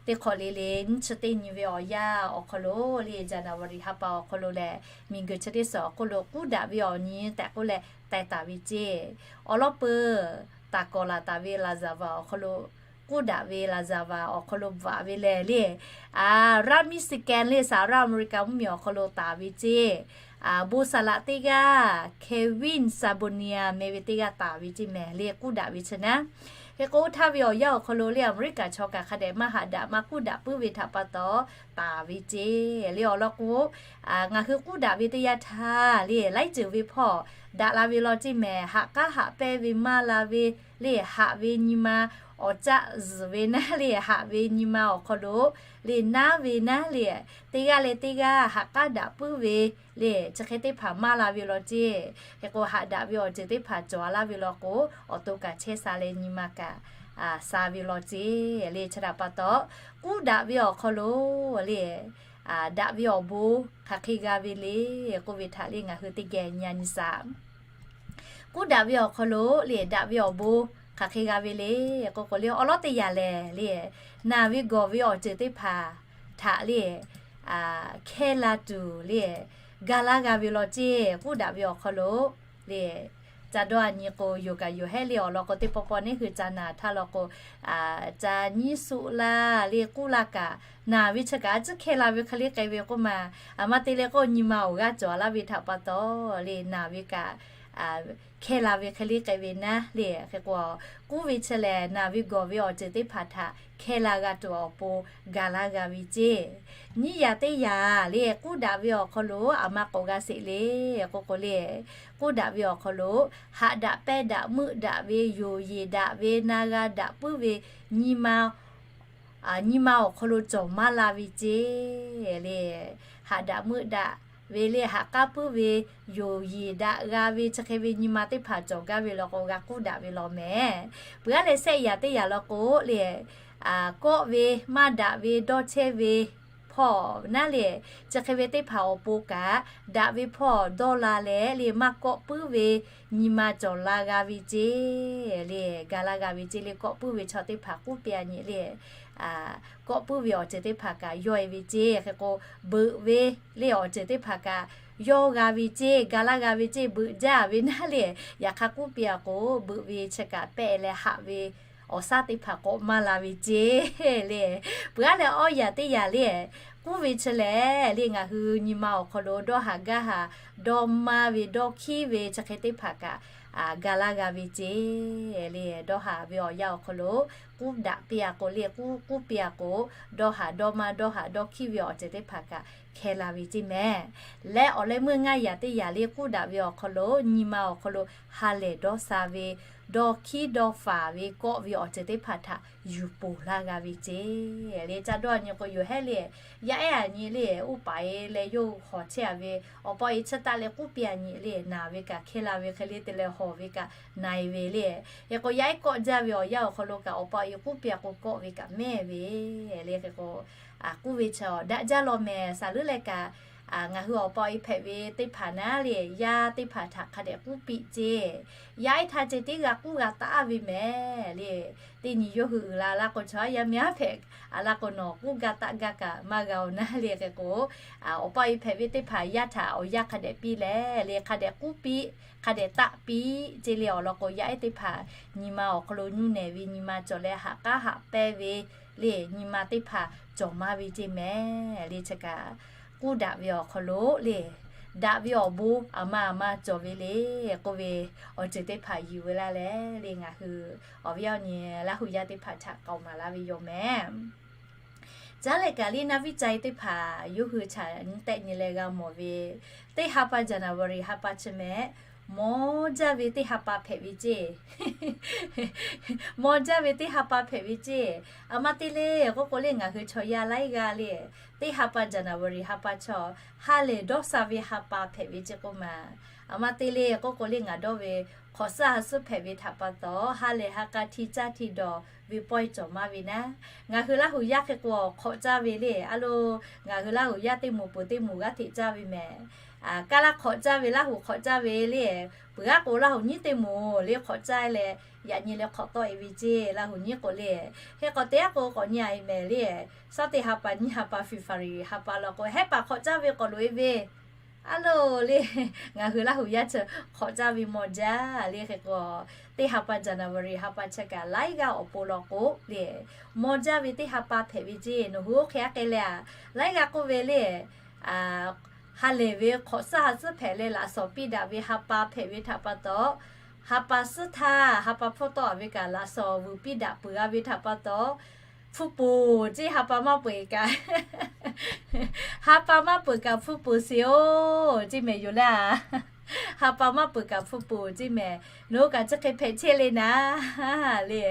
teˇ hk'awꞈ le le nyiˇ chi teˇ nyi ve awˬ yanˇ awˬ hk'aw lo le, January ha pa awˬ hk'aw lo lehˬ, miˬguiˬ chi teˇ suhˍ awˬ hk'oˆ lo k'uˉ daꞈ ve awˬ nyi tehꞈ k'oˆ leh teh taˍ ve ceˇ. Awˬ lawn peuˬ, taˍ kawˍ laˬ taˍ ve ลาซาด้า awˬ hk'aw lo k'uˉ daꞈ ve ลาซาด้า awˬ hk'aw lo bvuhꞈ ve lehˬ le, รัฐมิชิแกน le สหรัฐอเมริกา mvuhˇmiˬ awˬ hk'aw lo taˍ ve ceˇ. Bon saˍ laꞈ teˇ g'aˇ, Kevin Sabonian meh ve teˇ g'aˇ taˍ ve ceˇ mehˍ le, k'uˉ daꞈ ve chi naˉ. Hk'e k'o oˇ htaˇ ve awˬ yanˇ awˬ hk'aw lo le, Aˍmeˍriˆkaꞈ chaw kaꞈ hk'a dehꞈ maˇ haꞈ daꞈ maˇ k'uˉ daꞈ puiˉ ve htaꞈ pa taw taˍ ve ceˇ le. Awˬ lawn k'o, ngaˬ hui k'uˉ daꞈ ve teˇ yanˇ htaˇ le, laiˉ ceuˬ ve hpawˇ daꞈ la ve law ceˇ mehˍ. Haꞈ k'aˉ haꞈ pehˇ ve maˇ la ve le, haꞈ ve nyi ma awˬ caˆ zuhˬ ve naˉ le, haꞈ ve nyi ma awˬ hk'aw lo le, naˉ ve naˉ le, teˇ g'aˇ leh teˇ g'aˇ haꞈ k'aˉ daꞈ puiˉ ve le, chi hk'e teˇ hpaˍ maˇ la ve law ceˇ. Hk'e k'o haꞈ daꞈ ve awˬ ceuˬ teˇ hpaˍ cawˬ a laˇ ve law k'o, awˬ to kaꞈ chehˇ sha leh nyi ma kaꞈ sha ve law ceˇ le. Chi htaꞈ pa taw, k'uˉ daꞈ ve awˬ hk'aw lo le, daꞈ ve awˬ bon hk'aˬ hk'e g'a ve le k'oˆ ve htaꞈ le ngaˬ hui teˇ geh nyi a nyi shaˍ. K'uˉ daꞈ ve awˬ hk'aw lo le, daꞈ ve awˬ bon hk'aˬ hk'e g'a ve le k'oˆ k'o le, awˬ lawn teˇ yanˇ lehˬ le, naˬ ve gawˬ ve awˬ ceuˬ teˇ hpaˍ htaꞈ le, hkehˇ la tuˬ le, ga laˇ g'a ve law ceˇ. K'uˉ daꞈ ve awˬ hk'aw lo le, ca dawˇ a nyi k'o, yoˬ kaꞈ yoˬ hehˉ le. Awˬ lawn k'o, teˇ pawˆ pawˆ neˉ hui ca naˬ htaˇ law k'o, ca nyiˉ suˆ laˇ le, k'uˉ laˇ kaꞈ, naˬ ve chi kaꞈ a ciˉ hkehˇ la ve hk'e le k'ai ve k'oˆ ma. Aˬ ma te leh k'o, nyi ma awˬ g'aˇ cawˬ laˇ ve htaꞈ pa taw le, naˬ ve kaꞈ hkehˇ la ve hk'e le k'ai ve naˉ le. Hk'e k'o, k'uˉ ve chi lehˬ, naˬ ve gawˬ ve awˬ ceuˬ teˇ hpaˍ htaꞈ hkehˇ la g'a tuˬ awˬ pon ga laˇ g'a ve ceˇ. Nyiˇ yaꞈ teˇ yaꞈ le, k'uˉ daꞈ ve awˬ hk'aw lo aˬ ma k'awꞈ g'a sheˍ le k'oˆ k'o le, k'uˉ daꞈ ve awˬ hk'aw lo haꞈ daꞈ pehˇ daꞈ meuˆ daꞈ ve, yonˍ yeˬ daꞈ ve, na g'a daꞈ puiˉ ve nyi ma nyi ma awˬ hk'aw lo cawˬ maˇ la ve ceˇ le. Haꞈ daꞈ meuˆ daꞈ ve le, haꞈ k'aˉ puiˉ ve, yonˍ yeˬ daꞈ g'a ve chi hk'e ve nyi ma teˇ hpaˍ cawˬ gaˇ ve law k'o, g'a k'uˉ daꞈ ve law mehˍ. Peuˬ aˉ leh shehˆ yaꞈ teˇ yaꞈ law k'o le, kawˆ ve, maˇ daꞈ ve, dawˇ chehˇ ve hpawˇ naˉ le, chi hk'e ve teˇ hpaˍ awˬ pon kaꞈ, daꞈ ve hpawˇ dawˇ la leh le, maˇ kawˆ puiˉ ve nyi ma cawˬ la g'a ve ceˇ le, ga laˇ g'a ve ceˇ le. Kawˆ puiˉ ve chaw teˇ hpaˍ k'uˉ piˇ a nyi le, kawˆ puiˉ ve awˬ ceuˬ teˇ hpaˍ kaꞈ yawˇ e ve ceˇ. Hk'e k'o, beuꞈ ve le awˬ ceuˬ teˇ hpaˍ kaꞈ yawˇ g'a ve ceˇ, ga laˇ g'a ve ceˇ, beuꞈ jaˇ ve naˉ le. Yaꞈ hk'aˇ k'uˉ piˇ a k'o, beuꞈ ve chi kaꞈ pehˆ leh haꞈ ve awˬ shaˉ teˇ hpaˍ k'awꞈ maˇ la ve ceˇ le. Peuˬ aˉ leh awˇ yaꞈ teˇ yaꞈ le, k'uˉ ve chi lehˬ le, ngaˬ hui nyi ma awˬ hk'aw lo dawˇ haˍ gaˇ haˍ, dawˇ maˇ ve, dawˇ hkiˉ ve chi hk'e teˇ hpaˍ kaꞈ ga laˇ g'a ve ceˇ le. Dawˇ haˍ ve awˬ yanˇ awˬ hk'aw lo k'uˉ daꞈ piˇ a k'o le, k'uˉ k'uˉ piˇ a k'o, dawˇ haˍ dawˇ maˇ dawˇ haˍ dawˇ hkiˇ ve awˬ ceuˬ teˇ hpaˍ kaꞈ hkeh la ve ceˇ mehˍ. Leh awˬ leh meuˇ ngaˇ yaˍ teˇ yaˍ le k'uˉ daꞈ ve awˬ hk'aw lo nyi ma awˬ hk'aw lo ha lehˬ dawˇ sha ve, dawˇ hkiˉ dawˇ faˍ ve kawˆ ve awˬ ceuˬ teˇ hpaˍ htaꞈ yuˬ poˬ laˇ g'a ve ceˇ le. Ca dawˇ a nyi k'o yoˬ hehˉ le. Yaˇ ehˉ a nyi le, uˉ paˍ e leh yawˇ hui hawˬ chehˇ a ve awˬ pa awˬ e chi taˆ leh k'uˉ piˇ a nyi le, naˬ ve kaꞈ hkeh la ve hk'e le te leh hawˬ ve kaꞈ na e ve le. Hk'e k'o yaˇ ehˉ kawˆ jaˇ ve awˬ yanˇ awˬ hk'aw lo kaꞈ awˬ pa awˬ e k'uˉ piˇ a k'o kawˆ ve kaꞈ mehˇ ve le. Hk'e k'o k'uˉ ve chi daꞈ jaˇ law mehˍ. Saˍ leuˉ leh kaꞈ ngaˬ hui awˬ pa awˬ e hpehꞈ ve teˇ hpaˍ naˉ le, yaˇ teˇ hpaˍ htaꞈ hk'a dehꞈ k'uˉ piˇ ceˇ. Yaˇ ehˉ htaˇ ceh tiˉ g'a k'uˉ g'a taˆ ve mehˍ le. Teˇ nyi yawˇ hui uiˍ la la k'o, chaw yaˇ miˇ aˉ hpehꞈ a la k'o nawˬ k'uˉ ga taˆ gaˇ kaꞈ maˇ g'a oˬ naˉ le. Hk'e k'o awˬ pa awˬ e hpehꞈ ve teˇ hpaˍ yaˇ htaꞈ awˬ yanˇ hk'a dehꞈ piˇ leh le, hk'a dehꞈ k'uˉ piˇ, hk'a dehꞈ taˆ piˇ ceˇ le. Awˬ lawn k'o yaˇ ehˉ teˇ hpaˍ nyi ma awˬ hk'aw lo nyuˇ nehˬ ve, nyi ma cawˬ leh ha k'aˉ haꞈ pehnˇ ve le, nyi ma teˇ hpaˍ cawˬ maˇ ve ceˇ mehˍ le. Chi kaꞈ k'uˉ daꞈ ve awˬ hk'aw lo le, daꞈ ve awˬ bon aˬ ma aˬ ma cawˬ ve le k'oˆ ve awˬ ceuˬ teˇ hpaˍ yuˬ ve laˇ leh le, ngaˬ hui awˬ viˉ awˬ nyi Laˇ hu yaˇ teˇ hpaˍ htaꞈ k'aoˍ maˍ laˇ ve yoˬ mehˍ. Caˉ leh kaꞈ le, naˇ viˉ ca e teˇ hpaˍ yawˇ hui htaꞈ nyi tehˆ nyi leh g'a mawˬ ve, teˇ ha pa January ha pa chi mehˍ, mawˬ jaˇ ve teˇ ha pa hpehꞈ ve ceˇ. Mawˬ jaˇ ve teˇ ha pa hpehꞈ ve ceˇ. Aˬ ma te le k'oˆ k'o le, ngaˬ hui chaw yaˇ laiˉ g'aˇ le, teˇ ha pa January ha pa chaw ha lehˬ dawˇ sha ve ha pa hpehꞈ ve ceˇ k'oˆ ma. Aˬ ma te le k'oˆ k'o le, ngaˬ dawˇ ve hk'awꞈ suhˉ ha suhˉ hpehꞈ ve htaꞈ pa taw, ha lehˬ ha k'a hti caˇ hti dawˬ ve pawehˇ cawˬ maˇ ve naˉ. Ngaˬ hui Laˇ hu yaˇ hk'e k'o hk'awꞈ caˇ ve le, a lo, ngaˬ hui Laˇ hu yaˇ teˇ moˍ peuˬ teˇ moˍ g'aˇ hteꞈ caˇ ve mehˍ. Kaˇ laˇ hk'awꞈ caˇ ve, Laˇ hu hk'awꞈ caˇ ve le, peuˬ g'aˇ k'o Laˇ hu nyiˉ teˇ moˍ le hk'awꞈ caˇ leh, yaꞈ nyi leh hk'awꞈ tawˆ e ve ceˇ. Laˇ hu nyiˉ k'o le, hk'e k'awꞈ te aˉ k'o k'awꞈ nyi a e mehˍ le. Shaˉ teˇ ha pa nyiˇ ha pa February ha pa law k'o, hehˉ paˍ hk'awꞈ caˇ ve k'awꞈ loꞈ e ve, a lo le, ngaˬ hui Laˇ hu yaˇ chi hk'awꞈ caˇ ve mawˬ jaˇ le. Hk'e k'o teˇ ha pa January ha pa chi kaꞈ laiˉ g'aˇ awˬ pon law k'o le, mawˬ jaˇ ve teˇ ha pa hpehꞈ ve ceˇ. Nawˬ hui oˇ hk'e aˉ k'ai leh a, laiˉ g'aˇ k'oˆ ve le, ha lehˬ ve hk'awꞈ suhˉ ha suhˉ hpehꞈ leh laꞈ shawnˍ piˇ daꞈ ve ha pa hpehꞈ ve htaꞈ pa taw, ha pa suhˉ htaˇ ha pa hpfuhˇ tawˆ a ve kaꞈ laꞈ shawnˍ vuiˬ piˇ daꞈ peuˬ a ve htaꞈ pa taw, hpu poˍ ceˇ. Ha pa maˇ peuˬ kaꞈ, ha pa maˇ peuˬ kaꞈ hpu poˍ sheˍ oˬ ceˇ mehˍ yoˬ le. Ha pa maˇ peuˬ kaꞈ hpu poˍ ceˇ mehˍ. Nawˬ hui kaꞈ chi hk'e hpehꞈ chehˇ le naˉ le.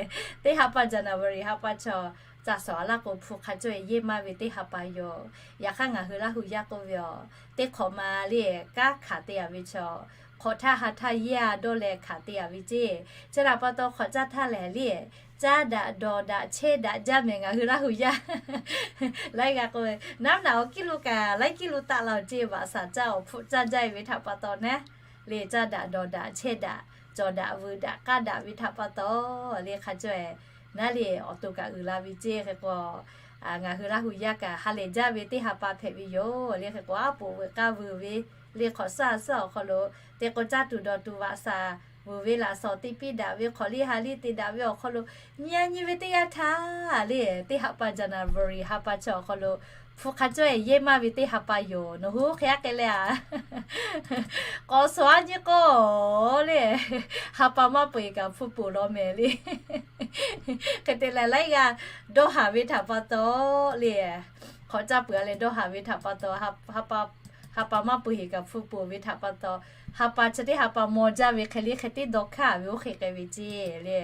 Teˇ ha pa January ha pa chaw ca shawˍ a laˇ k'o, hpu hk'a cawˇ e yehˇ maˇ ve teˇ ha pa yoˬ. Yaꞈ hk'aˇ ngaˬ hui Laˇ hu yaˇ k'oˆ ve a, teˇ hk'awꞈ ma le, kanˉ hkanˍ te a ve chaw, hk'awꞈ htaˇ ha htaˇ yehˇ a dawˇ leh hkanˍ te a ve ceˇ. Chi htaꞈ pa taw hk'awꞈ caˇ htaˇ lehˬ le, caˇ daꞈ dawˬ daꞈ chehˇ daꞈ jaˇ mehˍ ngaˬ hui Laˇ hu yaˇ. Laiˉ g'aˇ k'oˆ ve, naˉ naꞈ awˬ kiˇ lo kaꞈ laiˉ kiˇ lo taˆ la oˬ ceˇ. Vaꞈ shaˍ caˇ awˬ hpfuhˆ caˇ jaˇ e ve htaꞈ pa taw naˉ le, caˇ daꞈ dawˬ daꞈ chehˇ daꞈ cawˬ daꞈ vuiˬ daꞈ k'aˇ daꞈ ve htaꞈ pa taw le, hk'a cawˇ e naˉ le awˬ to kaꞈ uiˍ la ve ceˇ. Hk'e k'o ngaˬ hui Laˇ hu yaˇ kaꞈ ha lehˬ jaˇ ve teˇ ha pa hpehꞈ ve yoˬ le. Hk'e k'o aˉ poꞈ vuiˬ k'aˇ vuiˬ ve le, hk'awꞈ suhˉ ha suhˉ awˬ hk'aw lo te k'o caˇ tuˬ dawˬ tuˬ vaꞈ shaˍ vuiˬ ve laꞈ shawnˍ te piˇ daꞈ ve hk'awꞈ liˇ ha liˇ te daꞈ ve awˬ hk'aw lo, nyi a nyi ve teˇ yanˇ htaˇ le, teˇ ha pa January ha pa chi awˬ hk'aw lo hpu hk'a cawˇ e yehˇ maˇ ve teˇ ha pa yoˬ. Nawˬ hui oˇ hk'e aˉ k'ai leh a, k'awꞈ shawˍ a nyi k'o le, ha pa maˇ peuˬ kaꞈ hpu poˍ law mehˍ le. Hk'e te leh laiˉ g'aˇ dawˇ haˍ ve htaꞈ pa taw le, hk'awꞈ caˇ peuˬ a leh dawˇ haˍ ve htaꞈ pa taw, ha pa maˇ peuˬ heˍ kaꞈ hpu poˍ ve htaꞈ pa taw, ha pa chi teˇ ha pa maw jaˇ ve hk'e le, hk'e teˇ dawˇ hkanˇ ve oˇ hk'e k'ai ve ceˇ le.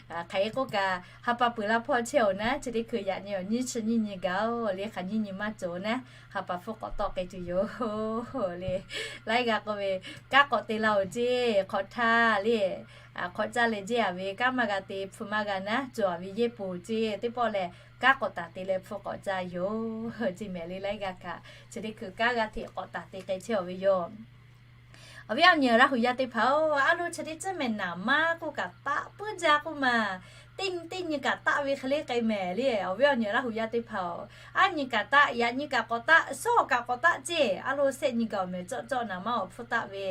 Hk'aˬ hk'e k'oˆ kaꞈ, ha pa peuˬ la hpawˇ chehˇ oˬ naˉ, chi teˇ hkui yaꞈ nyi awˬ nyiˇ chi nyiˇ nyi gaˬ oˬ le, hk'aˬ nyiˇ nyi maˇ cawˬ naˉ, ha pa hpfuhˇ k'awꞈ tawˆ k'ai tuˬ yoˬ le. Laiˉ g'aˇ k'oˆ ve, kanˉ k'awꞈ te la oˬ ceˇ. Hk'awꞈ htaˇ le, hk'awꞈ caˇ leh jehˇ a ve kanˉ maˇ g'a te, hpu maˇ g'a naˉ, cawˬ a ve yehˇ poˍ ceˇ. Teˇ pawˆ lehˬ kanˉ k'awꞈ taˍ te leh hpu k'awꞈ caˇ yoˬ ceˇ mehˍ le. Laiˉ g'aˇ kaꞈ chi teˇ hkui kanˉ g'a hteꞈ k'awꞈ taˍ te k'ai chehˇ a ve yoˬ. Awˬ viˉ awˬ nyi Laˇ hu yaˇ teˇ hpaˍ oˬ, a lo chi teˇ ceuˬ mehˍ naˍ maˇ k'oˆ kaꞈ taˆ puiˉ jaˇ k'oˆ ma. Teˇ nyi teˇ nyi kaꞈ taˆ ve hk'e le k'ai mehˍ le. Awˬ viˉ awˬ nyi Laˇ hu yaˇ teˇ hpaˍ oˬ, a nyi kaꞈ taˆ, yaꞈ nyi kaꞈ k'awꞈ taˆ, shawˉ kaꞈ k'awꞈ taˆ ceˇ. A lo sehˆ nyi gaˬ awˬ mehˍ cawˆ cawˆ naˍ maˇ awˬ hpfuhˇ taˆ ve.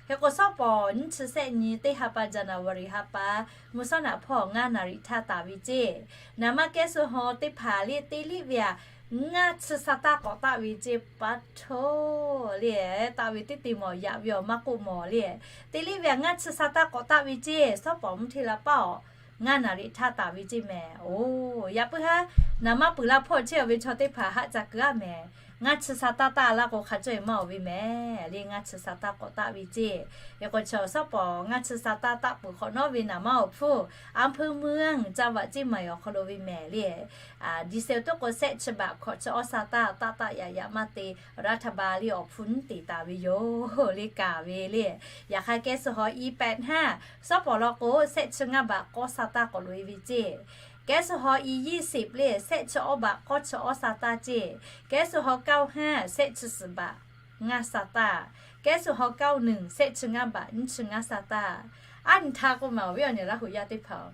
Hk'e k'o shawˉ pawˍ nyiˇ chi sehˆ nyi teˇ ha pa January ha pa, mvuhˇ shawˉ naꞈ hpawˇ ngaˇ naˍ riˍ htaˇ taˍ ve ceˇ. Naˍ maˇ kehˉ suh haw teˇ hpaˍ le te liˇ ve aꞈ, Ngaˇ chi sa taˇ k'awꞈ taˆ ve ceˇ pa htoˇ le. Taˆ ve teˇ te mawˬ, yaꞈ ve awˬ maˇ k'oˆ mawˬ le. Te le ve a ngaˇ chi sa taˇ k'awꞈ taˆ ve ceˇ, shawˉ pawˍ mvuhˇ hteˇ la paˆ awˬ ngaˇ naˍ riˍ htaˇ taˍ ve ceˇ mehˍ. Oˬ, yaꞈ puiˉ haˉ naˍ maˇ peuˬ la hpawˇ chehˇ ve chaw teˇ hpaˍ haˆ ca keu aˉ mehˍ. Ngaˇ chi sa taˇ taˆ laˇ k'o hk'a cawˇ e maˇ awˬ ve mehˍ le. Ngaˇ chi sa taˇ k'awꞈ taˆ ve ceˇ. Yaꞈ k'o chaw shawˉ pawˍ ngaˇ chi sa taˇ taˆ peuˬ hk'awꞈ nawˉ ve naˍ maˇ awˬ hpfuhˇ, อำเภอเมือง จังหวัดเชียงใหม่ awˬ hk'aw lo ve mehˍ le. Diesel tuˉ k'o shehˆ chi baꞈ hkawꞈ chi awˇ sa taˇ, taˆ taˆ yaꞈ yaꞈ maˇ te, รัฐบาล le awˬ hpfuhˇ nyiˉ te taˍ ve yoˬ le, kaˍ ve le. Yaꞈ hk'aˇ kehˉ suh haw อีแปดห้า shawˉ pawˍ law k'o shehˆ chi ngaˇ baꞈ k'awˇ sa taˇ k'awꞈ loꞈ e ve ceˇ. Kehˉ suh haw อียี่สิบ le shehˆ chi awˇ baꞈ k'awˇ chi awˇ sa taˇ ceˇ. Kehˉ suh haw เก้าห้า shehˆ chi suhˍ baꞈ ngaˇ sa taˇ. Kehˉ suh haw เก้าหนึ่ง shehˆ chi ngaˇ baꞈ nyiˇ chi ngaˇ sa taˇ. Aˉ nyi htaˇ k'oˆ ma awˬ viˉ awˬ nyi Laˇ huˍ yaˇ teˇ hpaˍ,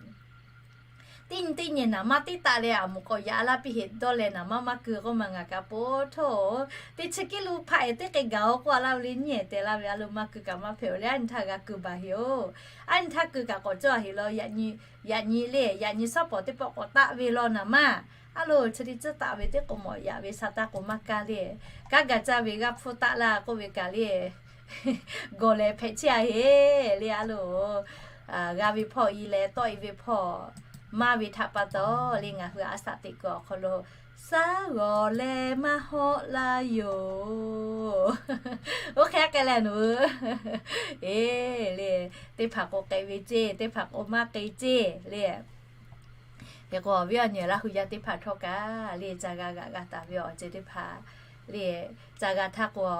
teˇ nyi teˇ nyi naˍ maˇ tiˉ taˆ leh a moˍ k'awꞈ yaꞈ laˇ piˇ heˆ dawˇ leh naˍ maˇ maˇ keu k'oˆ ma ngaˬ kaꞈ po htoˇ, teˇ chi kiˇ lo hpaˆ e teˇ k'ai gaˬ-oˬ k'oˆ a laˇ ve le, nyiˇ e te laˇ ve a lo maˇ keu kaꞈ maˇ hpehꞈ-oˬ le. Aˉ nyi htaˇ g'a keu baˬ heˆ-oˬ. Aˉ nyi htaˇ keu kaꞈ k'awꞈ cawˇ heˆ law. Yaꞈ nyi le, yaꞈ nyi shawˉ pawˍ teˇ pawˆ k'awꞈ taˆ ve law naˍ maˇ. A lo chi teˇ tcuhˉ taˆ ve teˇ k'o mawꞈ yaꞈ ve sa taˇ k'o maˇ kaˇ le. Kanˉ gaˬ caˇ ve g'a hpu taˆ la k'oˆ ve kaꞈ le, gawˬ lehˬ hpehꞈ chehˇ a heˆ le a lo. G'a ve hpawˇ i leh tawˆ e ve hpawˇ maˇ ve htaꞈ pa taw le ngaˬ hui a shaꞈ teꞈ kuiˬ awˬ hk'aw lo shaˉ g'awˬ leh maˇ hawˆ laˇ yoˬ. Oˇ hk'e k'ai leh nawˬ hui, e le, teˇ hpaˍ k'o k'ai ve ceˇ, teˇ hpaˍ k'o maˇ k'ai ceˇ le. Hk'e k'o awˬ viˉ awˬ nyi Laˇ huˍ yaˇ teˇ hpaˍ htawˇ kaꞈ le, ca g'a g'aꞈ g'a taˍ ve awˬ ceuˬ teˇ hpaˍ le, ca g'a htaˇ k'o,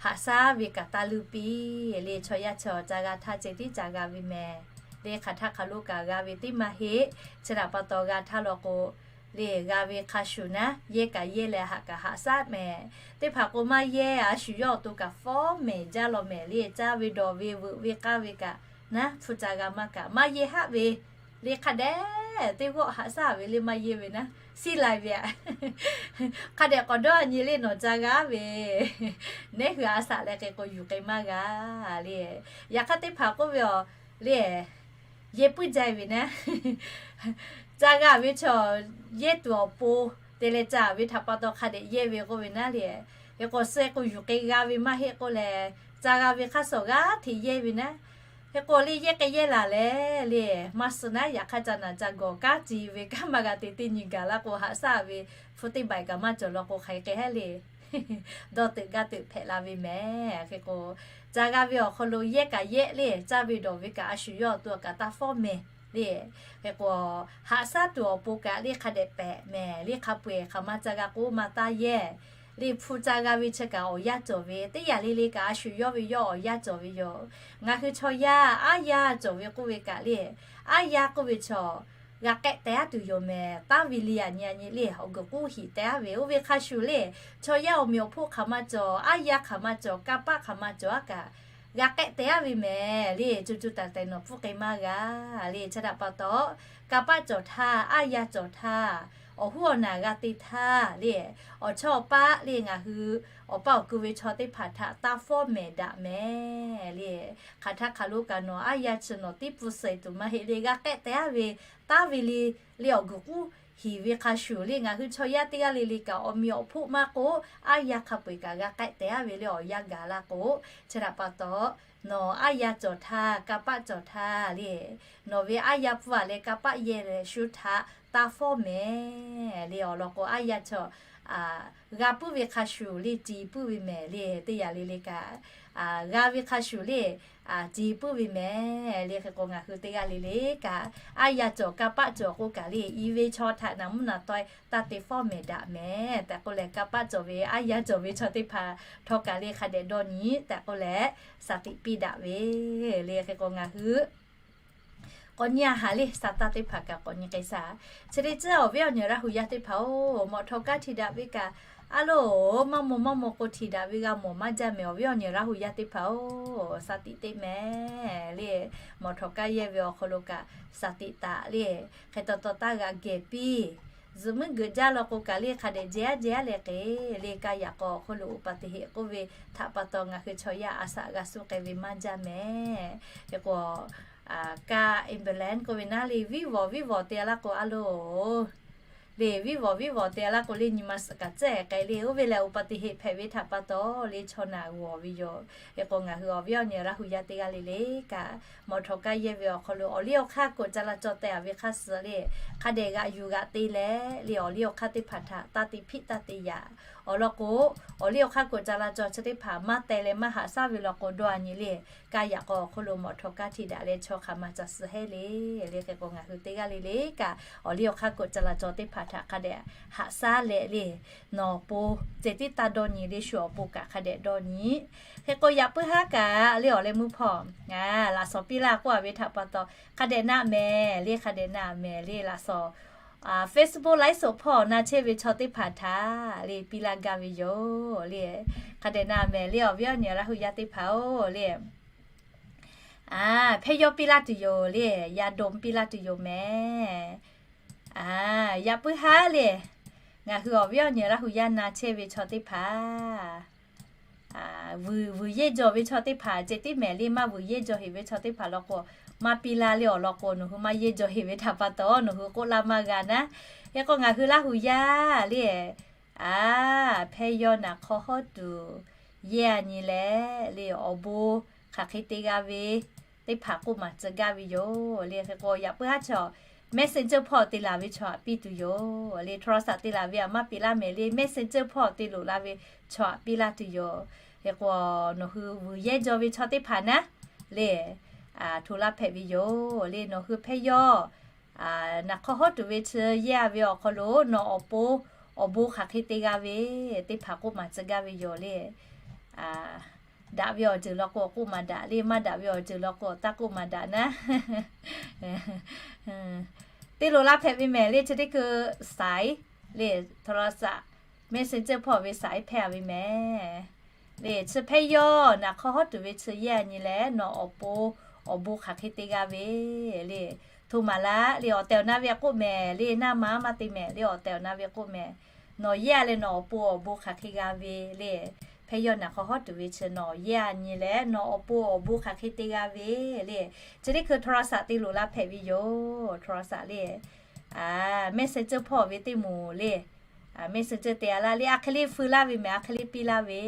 haꞈ shaˉ ve kaꞈ taˇ luˇ piˇ le. Chaw yaˇ chaw ca g'a htaˇ ceh tiˉ ca g'a ve mehˍ le. Hk'aˬ htaˇ hk'aˬ lo kaꞈ g'a ve teˇ maˇ heˆ. Chi htaꞈ pa taw g'a htaˇ law k'o le, g'a ve hk'a shuˍ naˉ yehˇ kaꞈ yehˇ leh haꞈ kaꞈ haꞈ shaˉ mehˍ. Teˇ hpaˍ k'o maˇ yehˇ, a shuˍ yawˇ awˬ to kaꞈ fawˉ mehˍ jaˇ law mehˍ le. Caˇ ve dawˬ ve veuꞈ ve k'aˇ ve kaꞈ naˉ hpu ca g'a maˇ kaꞈ maˇ yehˇ haˆ ve le. Hk'a dehꞈ teˇ g'awˆ haꞈ shaˉ ve le, maˇ yehˇ ve naˉ siˉ lai ve aꞈ. Hk'a dehꞈ k'awꞈ dawˇ a nyi le, nawˬ ca g'a ve nehˉ hui a shaꞈ leh hk'e k'o yuˬ k'ai maˇ g'a le. Yaꞈ hk'aˇ teˇ hpaˍ k'oˆ ve awˬ le, yehˇ puiˉ jaˇ ve naˉ, ca g'a ve chaw yehˇ tuˬ awˬ pon te leh ca ve htaꞈ pa taw hk'a dehꞈ yehˇ ve k'oˆ ve naˉ le. Hk'e k'o suh k'o yuˬ k'ai g'a ve maˇ heˆ k'oˆ leh, ca g'a ve hk'aˇ suh g'aˇ hteꞈ yehˇ ve naˉ. Hk'e k'o le yehˇ k'ai yehˇ laˬ leh le, maˇ suh naˉ yaꞈ hk'aˇ ca naˬ ca gawˬ kanˉ ci ve kanˉ maˇ g'a te teˇ nyi gaˬ laˇ k'o, haꞈ shaˉ ve hpu teˇ baiˬ kaꞈ maˇ cawˬ law k'o, hk'aˬ hk'e hk'e le dawˇ teuꞈ gaˇ teuꞈ hpehꞈ la ve mehˍ. Hk'e k'o, ca g'a ve awˬ hk'aw lo yehˇ kaꞈ yehˇ le, caˇ ve dawˬ ve kaꞈ a shu yawˇ awˬ to kaꞈ taˇ fawˉ mehˍ le. Hk'e k'o, haꞈ shaˉ tuˬ awˬ pon kaꞈ le hk'a dehꞈ pehꞈ mehˍ le. Hk'a peu-eˬ hk'aˬ ma ca g'a k'o ma taˇ yehˇ le. Hpu ca g'a ve chi kaꞈ awˬ yanˇ cawˬ ve, teˇ yanˇ le le kaꞈ a shu yawˇ ve yawˇ awˬ yanˇ cawˬ ve yoˬ. Ngaˬ hui chaw yaˇ aˉ yaˇ cawˬ ve k'oˆ ve kaꞈ le, aˉ yaˇ k'oˆ ve chaw g'a k'ehˆ teh aˉ tuˬ yoˬ mehˍ. Taˇ ve le a nyi a nyi le awˬ guiˬ k'oˆ hiꞈ teh aˉ ve oˇ ve hk'a shuˍ le, chaw yaˇ awˬ meꞈ awˬ hpoˆ hk'aˬ ma cawˬ, aˉ yaˇ hk'aˬ ma cawˬ, kanˇ paˆ hk'aˬ ma cawˬ aˉ kaꞈ g'a k'ehˆ teh aˉ ve mehˍ le. Co co taiˍ taiˍ nawˬ pfuhˇ k'ai maˇ g'a le. Chi htaꞈ pa taw, kanˇ paˆ cawˬ htaˇ, aˉ yaˇ cawˬ htaˇ, awˬ huˉ awˬ naˬ g'a te htaˇ le, awˬ chawˇ awˬ paˆ le ngaˬ hui awˬ paˆ awˬ ku ve chaw teˇ hpaˍ htaꞈ taˇ fawˉ mehˍ daꞈ mehˍ le. Hk'aˬ htaˇ hk'aˬ lo kaꞈ nawˬ aˉ yaˇ chi nawˬ tiˉ pfuhˇ suhˍ tuˬ maˇ heˆ le. G'a k'ehˆ teh aˉ ve, taˇ ve le, le awˬ guiˬ k'oˆ hiꞈ ve hk'a shuˍ le ngaˬ hui chaw yaˇ teˇ g'aˇ le le kaꞈ awˬ meꞈ awˬ hpoˆ maˇ k'o, aˉ yaˇ hk'a peu-eˬ kaꞈ g'a k'ehˆ teh aˉ ve le awˬ yanˇ gaˬ la k'o, chi htaꞈ pa taw, nawˬ aˉ yaˇ cawˬ htaˇ, kanˇ paˆ cawˬ htaˇ le, nawˬ ve aˉ yaˇ pfuhˇ a leh kanˇ paˆ yehˇ leh shu htaꞈ taˇ fawˉ mehˍ le. Awˬ lawn k'o, aˉ yaˇ chaw g'a puiˉ ve hk'a shuˍ le, ci puiˉ ve mehˍ le. Teˇ yanˇ le le kaꞈ g'a ve hk'a shuˍ le, ci puiˉ ve mehˍ le. Hk'e k'o, ngaˬ hui teˇ g'aˇ le le kaꞈ, aˉ yaˇ cawˬ kanˇ paˆ cawˬ k'o kaꞈ le, i ve chaw htaꞈ naˬ mvuhˇ naˬ taweh taˇ te fawˉ mehˍ daꞈ mehˍ tehꞈ k'oˆ leh, kanˇ paˆ cawˬ ve aˉ yaˇ cawˬ ve chaw teˇ hpaˍ htawˇ kaꞈ le hk'a dehꞈ dawˇ nyi tehꞈ k'oˆ leh, shaˍ tiꞈ piˇ daꞈ ve le. Hk'e k'o, ngaˬ hui k'awꞈ nyi a haˍ le, shaˍ taˇ teˇ hpaˍ kaꞈ k'awꞈ nyi k'ai shaˍ. Chi teˇ ceuˬ awˬ viˉ awˬ nyi Laˇ huˍ yaˇ teˇ hpaˍ-oˬ, mawˬ htawꞈ kaˇ hti daꞈ ve kaꞈ, a loˬ, maˇ maw maˇ maw k'o hti daꞈ ve g'a mawˬ maˇ jaˇ mehˍ. Awˬ viˉ awˬ nyi Laˇ huˍ yaˇ teˇ hpaˍ-oˬ, shaˍ tiꞈ teˇ mehˍ le. Mawˬ htawꞈ kaˇ yehˇ ve awˬ hk'aw lo kaꞈ shaˍ tiꞈ taꞈ le. Hk'e taw taw taˇ g'a geh piˇ. Zuhꞈ muiˉ geuꞈ jaˇ law k'o kaꞈ le hk'a dehꞈ jehˇ aˉ jehˇ aˉ leh k'e le, kaˇ yaꞈ k'aw awˬ hk'aw lo uˍ paˍ te heˆ k'oˆ ve htaꞈ pa taw ngaˬ hui chaw yaˇ a shaꞈ g'a suh k'ai ve maˇ jaˇ mehˍ. Hk'e k'o, kaˇ ambulance k'oˆ ve naˉ le, viˉ vawˬ viˉ vawˬ te laˇ k'o a loˬ, le, viˉ vawˬ viˉ vawˬ te laˇ k'o le, nyi ma suhˍ kaꞈ tcuhˉ k'ai le, oˇ ve lehˬ อุบัติเหตุ hpehꞈ ve htaꞈ pa taw le, chaw naˬ g'awˬ ve yoˬ. Hk'e k'o ngaˬ hui awˬ viˉ awˬ nyi Laˇ hu yaˇ teˇ g'aˇ le le kaꞈ, mawˬ htawnˍ kaˇ yehˇ ve awˬ hk'aw lo awˬ liˇ awˬ hk'aˇ กฎจราจร teh-a ve hk'aˇ suh le, hk'a dehꞈ g'aꞈ yuˬ g'aꞈ te leh le, awˬ liˇ awˬ hk'aˇ teˇ hpaˍ htaꞈ taˇ te hpiˆ taˇ te yaꞈ. Awˬ lawn k'o, awˬ liˇ awˬ hk'aˇ กฎจราจร chi teˇ hpaˍ maˇ teh leh maˇ haꞈ shaˉ ve law k'o dawˇ-a nyi le, kaˇ yaꞈ k'aw awˬ hk'aw lo mawˬ htawnˍ kaˇ htiˇ daꞈ leh chaw hk'aˬ ma ca suh heˆ le. Le hk'e k'o ngaˬ hui teˇ g'aˇ le le kaꞈ, awˬ liˇ awˬ hk'aˇ กฎจราจร teˇ hpaˍ htaꞈ hk'a dehꞈ haꞈ shaˉ leh le, nawˬ awˬ pon ceh tiˉ taˇ dawˇ nyi le, shu awˬ pon kaꞈ hk'a dehꞈ dawˇ nyi. Hk'e k'o yaꞈ puiˉ haˉ kaꞈ le awˬ leh meuˇ hpawˇ, laꞈ shawnˍ piˇ laˇ k'oˆ-a ve htaꞈ pa taw hk'a dehꞈ na mehˍ le, hk'a dehꞈ na mehˍ le. Laꞈ shawnˍ Facebook ไลฟ์สด hpawˇ na chehˇ ve chaw teˇ hpaˍ htaꞈ le piˇ laˇ gaˇ ve yoˬ le. Hk'a dehꞈ na mehˍ le, awˬ viˉ awˬ nyi Laˇ hu yaˇ teˇ hpaˍ-oˬ le. Hpehˇ yawˇ piˇ laˇ tuˬ yoˬ le, yaˇ dawˇ piˇ laˇ tuˬ yoˬ mehˍ. Yaꞈ puiˉ haˉ le, ngaˬ hui awˬ viˉ awˬ nyi Laˇ hu yaˇ na chehˇ ve chaw teˇ hpaˍ, vuiˬ vuiˬ yehˇ jaw ve chaw teˇ hpaˍ ceh tiˉ mehˍ le, maˇ vuiˬ yehˇ jaw heꞈ ve chaw teˇ hpaˍ law k'o, maˇ piˇ laˇ le. Awˬ lawn k'o nawˬ hui maˇ yehˇ jaw heꞈ ve htaꞈ pa taw nawˬ hui k'oˆ laˇ maˇ g'a naˉ. Hk'e k'o ngaˬ hui Laˇ hu yaˇ le, hpehˇ yawˇ naˬ hk'aw hawˉ tuˬ yehˇ-a nyi leh le, awˬ bon hk'aˬ hk'e te g'a ve teˇ hpaˍ k'oˆ maˍ tcuh gaˇ ve yoˬ le. Hk'e k'o yaꞈ puiˉ haˉ chaw Messenger หรือ hpawˇ te laˬ ve chaw htaꞈ piˇ tuˬ yoˬ le. โทรศัพท์ te laˬ ve htaꞈ maˇ piˇ laˇ mehˍ le, Messenger หรือ hpawˇ te loꞈ la ve chaw htaꞈ piˇ laˇ tuˬ yoˬ. Hk'e k'o nawˬ hui vuiˬ yehˇ jaw ve chaw teˇ hpaˍ naˉ le, hto laˇ hpehꞈ ve yoˬ le. Nawˬ hui hpehˇ yawˇ naˬ hk'aw hawˉ tuˬ ve chi yehˇ-a ve awˬ hk'aw lo nawˬ awˬ pon awˬ bon hk'aˬ hk'e te g'a ve teˇ hpaˍ k'oˆ maˍ tcuh gaˇ ve yoˬ le. Daꞈ ve awˬ ceuˬ law k'o k'oˆ maˍ daꞈ le, maˇ daꞈ ve awˬ ceuˬ law k'o taˇ k'oˆ maˍ daꞈ naˉ. Te loꞈ la hpehꞈ ve mehˍ le, chi teˇ hkui สาย le, โทรศัพท์ Messenger หรือ hpawˇ ve สาย hpehˇ-a ve mehˍ le. Chi hpehˇ yawˇ naˬ hk'aw hawˉ tuˬ ve chi yehˇ-a nyi leh nawˬ awˬ pon awˬ bon hk'aˬ hk'e te g'a ve le. Hto maˍ laˇ le, awˬ tehˬ awˬ na ve k'oˆ mehˍ le, naˇ ma maˇ te mehˍ le, awˬ tehˬ awˬ na ve k'oˆ mehˍ. Nawˬ yehˇ-a leh nawˬ awˬ pon awˬ bon hk'aˬ hk'e g'a ve le. Hpehˇ yawˇ naˬ hk'aw hawˉ tuˬ ve chi nawˬ yehˇ-a nyi leh nawˬ awˬ pon awˬ bon hk'aˬ hk'e te g'a ve le. Chi teˇ hkui โทรศัพท์ te loꞈ la hpehꞈ ve yoˬ. โทรศัพท์ le, Messenger หรือ hpawˇ ve teˇ moˍ le. Messenger te-a laˇ le, a hk'e le feu laˇ ve mehˍ, a hk'e le piˇ laˇ ve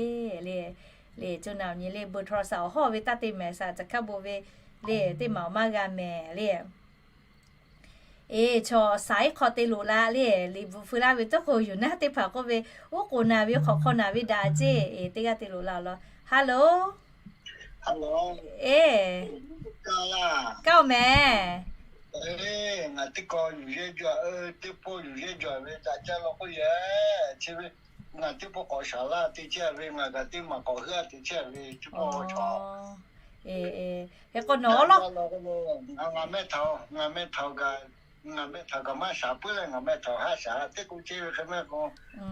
le. Le co naˬ awˬ nyi le เบอร์โทรศัพท์ awˬ hawˉ ve taˇ te mehˍ, shaˍ caˬ hkaˇ bon ve le, teˇ maˬ awˬ maˇ g'a mehˍ le. Eˬ, chaw สาย hk'aw te loꞈ la le, liꞈ bvuhꞈ feu laˇ ve tawˇ k'o yuˬ naˉ teˇ hpaˍ k'oˆ ve, uˉ k'oˍ naˍ ve hk'awꞈ hk'aw naˍ ve daꞈ ceˇ, eˬ, teˇ g'aˇ te loꞈ la awˬ lawn. Hello. Eˬ, kaˇ-oˬ mehˍ. Eˬ, hk'e k'o nawˬ awˬ lawn, ngaˬ meh htaꞈ, ngaˬ meh htaꞈ kaꞈ maˇ shaˍ puiˉ leh ngaˬ meh htaꞈ haˆ shaˍ teˇ k'oˆ chehˇ ve hk'e mehˍ k'o,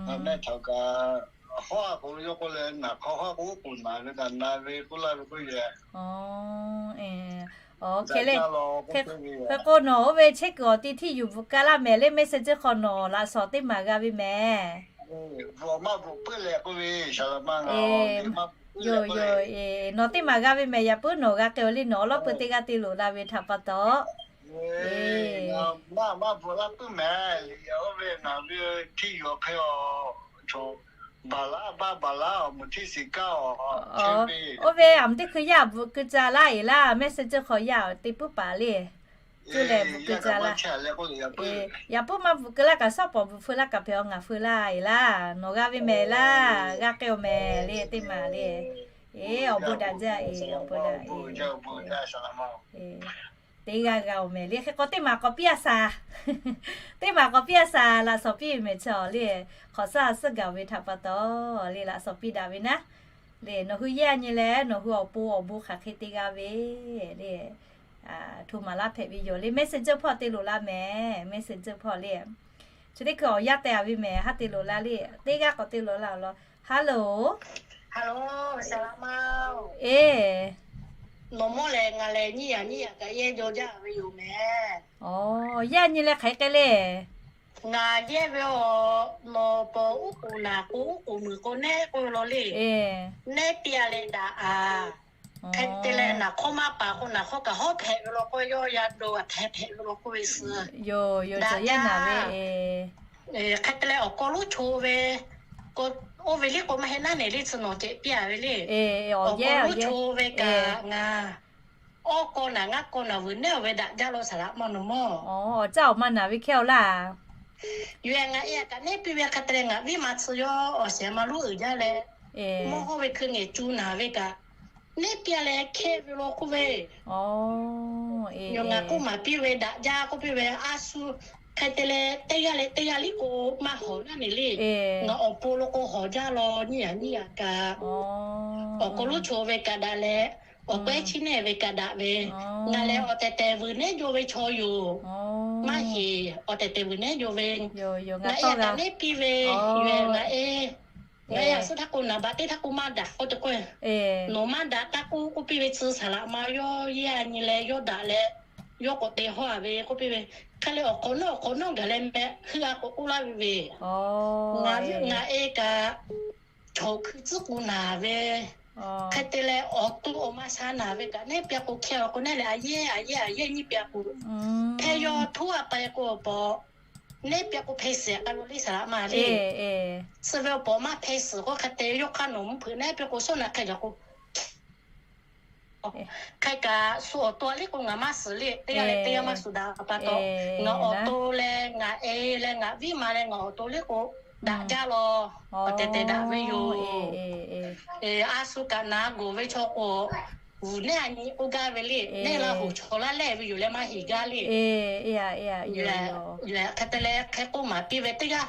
ngaˬ meh htaꞈ kaꞈ hawˉ k'o yawˇ k'oˆ leh naˬ hk'aw hawˉ k'o uˉ k'oˍ naˍ ve kaꞈ na ve k'oˆ laˇ ve k'oˆ yehˬ. Hk'e le, hk'e k'o nawˬ oˇ ve chehˇ kuiˬ awˬ ti htiˇ yuˬ bvuhꞈ ka laˇ mehˍ le, Messenger hk'aw nawˬ laꞈ shawnˍ teˇ maˬ g'a ve mehˍ. Yoˬ yoˬ, eˬ, nawˬ teˇ maˬ g'a ve mehˍ, yaꞈ puiˉ nawˬ g'a k'ai-o le, nawˬ awˬ lawˉ peu teˇ g'aˇ te loꞈ la ve htaꞈ pa taw. Eˬ, oˇ ve aˬ meuꞈ teˇ hkui yaˇ bvuhꞈ keu ca laˇ eˬ laˇ, Messenger hk'aw yaˇ te puiˉ paˍ le. Cuˇ lehˬ bvuhꞈ keu ca laˇ. Yaꞈ puiˉ maˇ bvuhꞈ keu laˇ kaꞈ, shaˉ pawˍ bvuhꞈ feu laˇ kaꞈ hpehꞈ-aw, ngaˬ feu laˇ eˬ laˇ, nawˬ g'a ve mehˍ laˇ, g'a k'ai-o mehˍ le, teˇ maˬ le. Eˬ, awˬ bon daꞈ jaˇ eˬ, awˬ bon daꞈ eˬ. Teˇ g'aˇ g'a-oˬ mehˍ le, hk'e k'o teˇ maˬ k'awꞈ piˇ-a shaˍ. Teˇ maˬ k'awꞈ piˇ-a shaˍ, laꞈ shawnˍ piˇ ve mehˍ chi-a le. Hk'awꞈ shaˉ suhˉ gaˬ ve htaꞈ pa taw le, laꞈ shawnˍ piˇ daꞈ ve naˉ le, nawˬ hui yehˇ-a nyi leh nawˬ hui awˬ pon awˬ bon hk'aˬ hk'e te g'a ve le. Hto maˍ laˇ hpehꞈ ve yoˬ le, Messenger hpawˇ te loꞈ la mehˍ, Messenger hpawˇ le. Chi teˇ hkui awˬ yanˇ teh-a ve mehˍ, haˉ te loꞈ la le, teˇ g'aˇ k'awꞈ te loꞈ la awˬ lawn. Hello. Eˬ, nawˬ mawˇ lehˬ ngaˬ lehˬ nyiˇ yaꞈ nyiˇ yaꞈ kaꞈ yehˇ jaw jaˇ ve yoˬ mehˍ. Yehˇ-a nyi leh hk'aˬ hk'e le. Ngaˬ yehˇ ve-aˬ, nawˬ pawˍ uˉ k'oˍ naˍ k'o uˉ k'oˍ meuˍ k'o nehˉ k'oˆ ve law le. Nehˉ piˇ-a leh daꞈ-a. Hk'e te leh naˍ hk'awˇ maˇ paˍ k'o naˍ hk'awˇ kaꞈ hawˉ hpehꞈ ve law k'o, yawˇ yaˇ dawˇ g'a hpehꞈ ve law k'oˆ ve suh. Yoˬ yoˬ, cawˬ yehˇ naˍ ve eˬ. Hk'e te leh awˬ kaw lonˉ cho ve, oˇ ve liˇ k'o maˇ heˆ naˉ neˬ le tcuh nawˬ cehꞈ piˇ a ve le. Awˬ kaw lonˉ cho ve kaꞈ ngaˬ awˉ kaw naˬ ngaˇ kaw naˬ vuiˬ nehˉ ve daꞈ jaˇ lo saˍ laꞈ maˇ nawˬ mawˇ. Awˬ caˇ awˬ ma naˬ ve hkehˇ awˬ laˇ. Yawˇ ngaˬ e kaꞈ nehˉ piˇ ve hk'e te leh ngaˬ viˉ ma tcuh yawˇ awˬ shehˍ ma lonˉ uiˍ jaˇ leh, mawˇ hawˇ ve hkui ngehˬ cu naˬ ve kaꞈ, nehˉ piˇ a leh hkehˇ ve lo k'oˆ ve. Yawˇ ngaˬ k'oˆ maˍ piˇ ve daꞈ jaˇ k'oˆ piˇ ve a shu, hk'e te leh teˇ g'aˇ leh teˇ g'aˇ liˇ k'o maˇ hawˍ naˉ neˬ le. Ngaˬ awˬ pon lo k'o hawˍ jaˇ lo nyiˇ yaꞈ nyiˇ yaꞈ kaꞈ, awˬ kaw lonˉ cho ve kaꞈ daꞈ leh, awˬ kawehˉ chiˇ nehˉ ve kaꞈ daꞈ ve, ngaˬ lehˬ awˬ tehˬ tehˬ vuiˬ nehˉ jaw ve chaw yoˬ. Maˇ heˆ, awˬ tehˬ tehˬ vuiˬ nehˉ jaw ve, ngaˬ e kaꞈ nehˉ piˇ ve, yawˇ ngaˬ e, ngaˬ e a suˉ htaˇ k'o naˍ baꞈ teˇ htaˇ k'o maˇ daꞈ k'oˆ te k'o, nawˬ maˇ daꞈ taˇ k'oˆ k'oˆ piˇ ve tcuh saˍ laꞈ ma yawˇ yeˇ a nyi leh yawˇ daꞈ leh, yawˇ k'awꞈ te hawˇ a ve k'oˆ piˇ ve. Hk'e leh awˬ hk'awꞈ nawˉ awˬ hk'awꞈ nawˉ gaˬ leh meh heuˆ a k'awꞈ k'oˆ laˇ ve ve, ngaˬ e kaꞈ chaw hkui tcuhˉ k'o naˬ ve, hk'e te leh awˬ to awˬ ma sha naˬ ve kaꞈ nehˉ piˇ a k'o hkehˇ a k'o nehˉ leh a yehˇ a yehˇ a yehˇ nyiˇ piˇ a k'o, hk'e yawˇ htoˉ a pa e k'o awˬ paw nehˉ piˇ a k'o hpeh suhˍ k'ai lo le saˍ laꞈ ma le. Suh ve awˬ paw maˇ hpeh suhˍ k'o hk'e te yawˇ hk'aˇ nawˬ mvuhˇ hpeuꞈ nehˉ piˇ k'o sawˉ naˬ hk'e jaw k'o, hk'e kaꞈ shu awˬ to a liˇ k'o ngaˬ maˇ suhˍ le, teˇ g'aˇ leh teˇ g'aˇ maˇ suhˍ daꞈ pa taw, ngaˬ awˬ to leh ngaˬ e leh ngaˬ viˉ ma leh ngaˬ awˬ to liˇ k'o daꞈ jaˇ lo, awˬ tehˬ tehˬ daꞈ ve yoˬ. A shu kaꞈ naˍ goˍ ve chaw k'o, vuiˬ nehˉ a nyi k'oˆ gaˇ ve le, nehˉ la hoꞈ chaw laˇ lehˆ ve yoˬ leh maˇ heˆ gaˇ le. Hk'e te leh hk'e k'oˆ maˍ piˇ ve teˇ g'aˇ,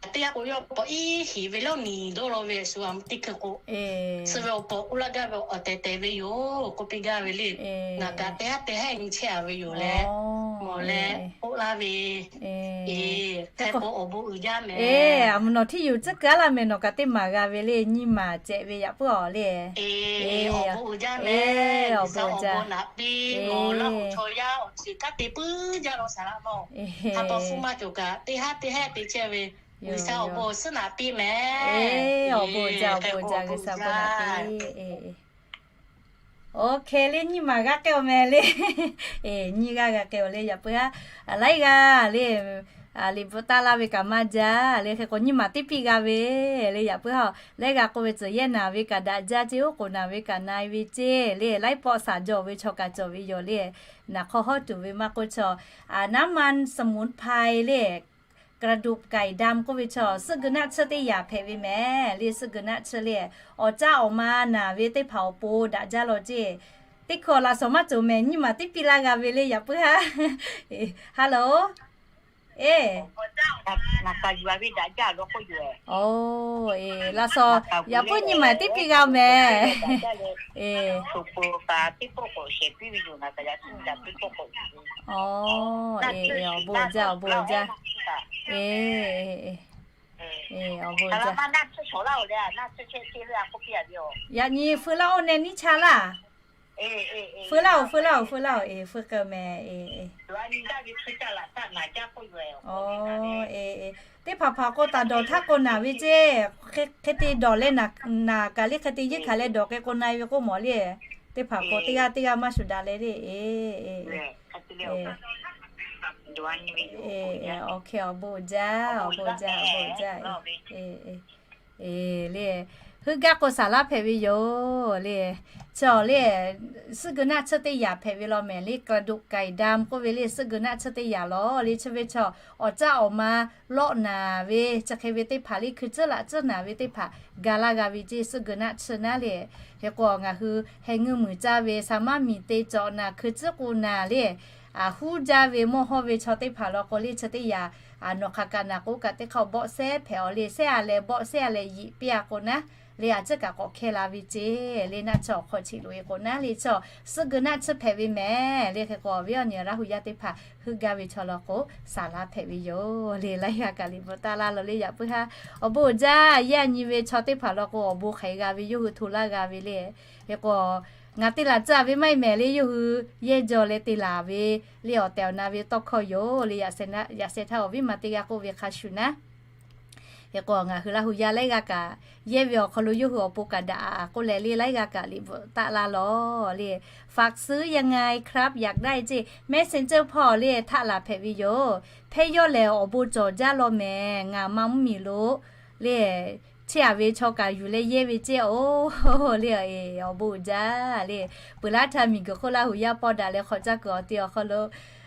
teˇ g'aˇ k'o yawˇ paw iˉ hiˍ ve lawˇ niˍ dawˇ law ve shu a teˇ hkui k'o, suh ve awˬ paw k'oˆ laˇ gaˇ ve awˬ tehˬ tehˬ ve yoˬ k'oˆ piˇ gaˇ ve le. Ngaˬ kaꞈ teˇ haˉ teˇ haˉ nyi chehˇ a ve yoˬ leh, mawˬ leh k'oˆ laˇ ve. Hk'e k'o awˬ bon uiˍ jaˇ meh. Aˬ mvuhˬ nawˬ htiˇ yuˬ tcuhˉ kuiˬ aˉ laˇ meh, nawˬ kaꞈ teˇ maˍ g'a ve le, nyi maˍ cehꞈ ve yaꞈ puiˉ awˬ le. Awˬ bon uiˍ jaˇ meh, awˬ bon uiˍ jaˇ. Lawˇ hoꞈ chaw yaˇ awˬ ceuˬ kanˉ te puiˉ jaˇ lo saˍ laꞈ mawˇ. Ha pa hpfuhˇ maˇ cawˬ kaꞈ teˇ haˉ teˇ haˉ te chehˇ ve, G'uiˬsha awˬ bon awˬ suhˉ naꞈ piˇ meh. Awˬ bon uiˍ jaˇ, awˬ bon uiˍ jaˇ, G'uiˬsha bon naꞈ piˇ. Oˇ hk'e le nyiˇ maˬ g'a k'ai awˬ meh le. Nyiˇ g'aˇ g'a k'ai awˬ le yaꞈ puiˉ haˉ. Laiˉ g'aˇ le, liꞈ bvuhꞈ taˇ laˇ ve kaꞈ maˇ jaˇ le. Hk'e k'o nyiˇ maˬ teˇ piˇ g'a ve le yaꞈ puiˉ haˉ. Laiˉ g'aˇ k'oˆ ve tcuhˬ yehˇ naˍ ve kaꞈ daꞈ jaˇ ceˇ, oˉ k'oˍ naˍ ve kaꞈ na e ve ceˇ le. Laiˉ pawˆ shaˍ jawˬ ve chaw kaꞈ cawˬ ve yoˬ le. Naˍ hk'aw hawˉ tuˬ ve maˇ k'oˆ chaw, น้ำมันสมุนไพร le, กระดูกไก่ดำ k'oˆ ve chaw suhˆ geu naˆ tsuhˇ teˇ yaꞈ hpehꞈ ve meh le. Suhˆ geu naˆ tsuhˇ le, awˬ caˇ awˬ ma naˬ ve teˇ hpaˍ awˬ pon daꞈ jaˇ law ceˇ. Teˇ hkui awˬ laꞈ shawˍ maˇ cawˬ meh, nyiˇ maˬ teˇ piˇ laˇ g'a ve le yaꞈ puiˉ haˉ. Hello, e, laꞈ shawˍ yaꞈ puiˉ nyiˇ maˬ teˇ piˇ g'a meh. E, awˬ bon jaˇ, awˬ bon jaˇ. E, awˬ bon jaˇ. Yaꞈ nyi feu laˇ oˇ neh niˉ chaˇ laˇ. Feu laˇ oˬ, feu laˇ oˬ, feu laˇ oˬ, e, feu k'ai meh. Teˇ hpaˍ hpaˍ k'o taˍ dawˬ htaˇ k'o naˬ ve ceˇ. Hk'e te dawˬ leh naˬ kaꞈ le, hk'e te yeˇ hkanˍ leh dawˬ k'ai k'o na e ve k'oˆ mawˬ le. Teˇ hpaˍ k'o teˇ g'aˇ teˇ g'aˇ maˇ shuˍ daꞈ leh le. E, e, awˬ hk'e awˬ bon jaˇ, awˬ bon jaˇ, awˬ bon jaˇ. E, le, heuˆ gaˇ k'o saˍ laˇ hpehꞈ ve yoˬ le. Chaw le, suhˆ geu naˆ tsuhˇ teˇ yaꞈ hpehꞈ ve law meh le, กระดูกไก่ดำ k'oˆ ve le, suhˆ geu naˆ tsuhˇ teˇ yaꞈ law le. Chi ve chaw awˬ caˇ awˬ ma lawˆ naˬ ve chi hk'e ve teˇ hpaˍ le, hkui tcuhˉ laꞈ tcuhˉ naˬ ve teˇ hpaˍ ga laˇ g'a ve ceˇ, suhˆ geu naˆ tsuhˇ naˉ le. Hk'e k'o ngaˬ hui heh ngeuˇ muiˬ caˇ ve saˍ maˇ miˬ te cawꞈ naˬ, hkui tcuhˉ k'o naˬ le. Huˉ jaˇ ve mawˇ hawˇ ve chaw teˇ hpaˍ law k'o le, chi teˇ yaꞈ nawˬ hk'aˬ kaꞈ naˬ k'o kaꞈ teˇ hk'aˇ bawˆ sehˉ hpehꞈ awˬ le, sehˉ a leh bawˆ, sehˉ a leh yiꞈ piˇ a k'o naˉ le, a ciˉ kaꞈ k'awꞈ hkehˇ la ve ceˇ le. Naˆ tsuhˇ awˬ hk'aw cheꞈ loꞈ e k'o naˉ le, chaw suhˆ geu naˆ tsuhˇ hpehꞈ ve meh le. Hk'e k'o awˬ viˉ awˬ nyi Laˇ hu yaˇ teˇ hpaˍ heuˆ gaˇ ve chaw law k'o saˍ laˇ hpehꞈ ve yoˬ le. Laiˉ g'aˇ kaꞈ liꞈ bvuhꞈ taˇ laˇ law le yaꞈ puiˉ haˉ. Awˬ bon uiˍ jaˇ, yehˇ a nyi ve chaw teˇ hpaˍ law k'o awˬ bon hk'aˬ hk'e g'a ve yawˇ hui hto laˇ g'a ve le. Hk'e k'o ngaˬ te laˬ tcuh ve maˇ heˆ mehˍ le, yawˇ hui yehˇ jaw leh te laˬ ve le, awˬ tehˬ awˬ na ve tawˇ hkawˇ yoˬ le. Yaꞈ sheh htaˇ awˬ viˉ ma teˇ g'aˇ k'oˆ ve hk'a shuˍ naˉ, Hk'e k'o ngaˬ hui Laˇ hu yaˇ laiˉ g'aˇ kaꞈ yehˇ ve awˬ hk'aw lo yawˇ hui awˬ pon kaꞈ daꞈ k'oˆ leh le, laiˉ g'aˇ kaꞈ liꞈ bvuhꞈ taˆ laˇ lawˬ le. ฝากซื้อยังไงครับ อยากได้ ceˇ Messenger hpawˇ le htaˆ laˬ hpehꞈ ve yoˬ. Hpehˇ yawˇ lehˬ awˬ bon cawˬ jaˇ law mehˍ, ngaˬ ma mvuhˇ miˬ lo le chehˇ a ve chaw kaꞈ yuˬ leh yehˇ ve ceˇ oˬ le. Awˬ bon uiˍ jaˇ le. Peuˬ laˇ htaˇ miˬguiˬ hk'oˆ Laˇ hu yaˇ paw daꞈ leh hk'awꞈ caˇ kuiˬ awˬ te awˬ hk'aw lo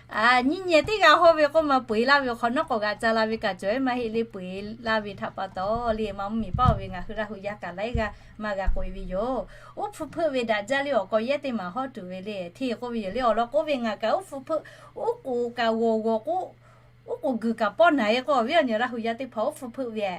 nyiˇ nyi teˇ g'aˇ hawˇ ve k'oˆ ma peu eˬ laˇ ve awˬ hk'awꞈ nawˉ k'awꞈ g'aꞈ ca la ve kaꞈ cawˬ eˉ maˇ heˆ le, peu eˬ laˇ ve htaꞈ pa taw le, ma mvuhˇ miˬ paˇ oˬ ve ngaˬ hui Laˇ hu yaˇ kaꞈ laiˉ g'aˇ maˇ g'a k'oꞈ e ve yoˬ. Uˉ hpfuh hpeuˆ ve daꞈ jaˇ le, awˬ k'aw yehˇ teˇ maˬ hawˉ tuˬ ve le, hteˇ k'oˆ ve yoˬ le. Awˬ lawn k'oˆ ve ngaˬ kaꞈ uˉ hpfuh hpeuˆ, uˉ k'oˍ kaꞈ g'awˬ g'awˬ k'o, uˉ k'oˍ guiˬ kaꞈ pawˇ naˍ e k'o, awˬ viˉ awˬ nyi Laˇ hu yaˇ teˇ hpaˍ uˉ hpfuh hpeuˆ ve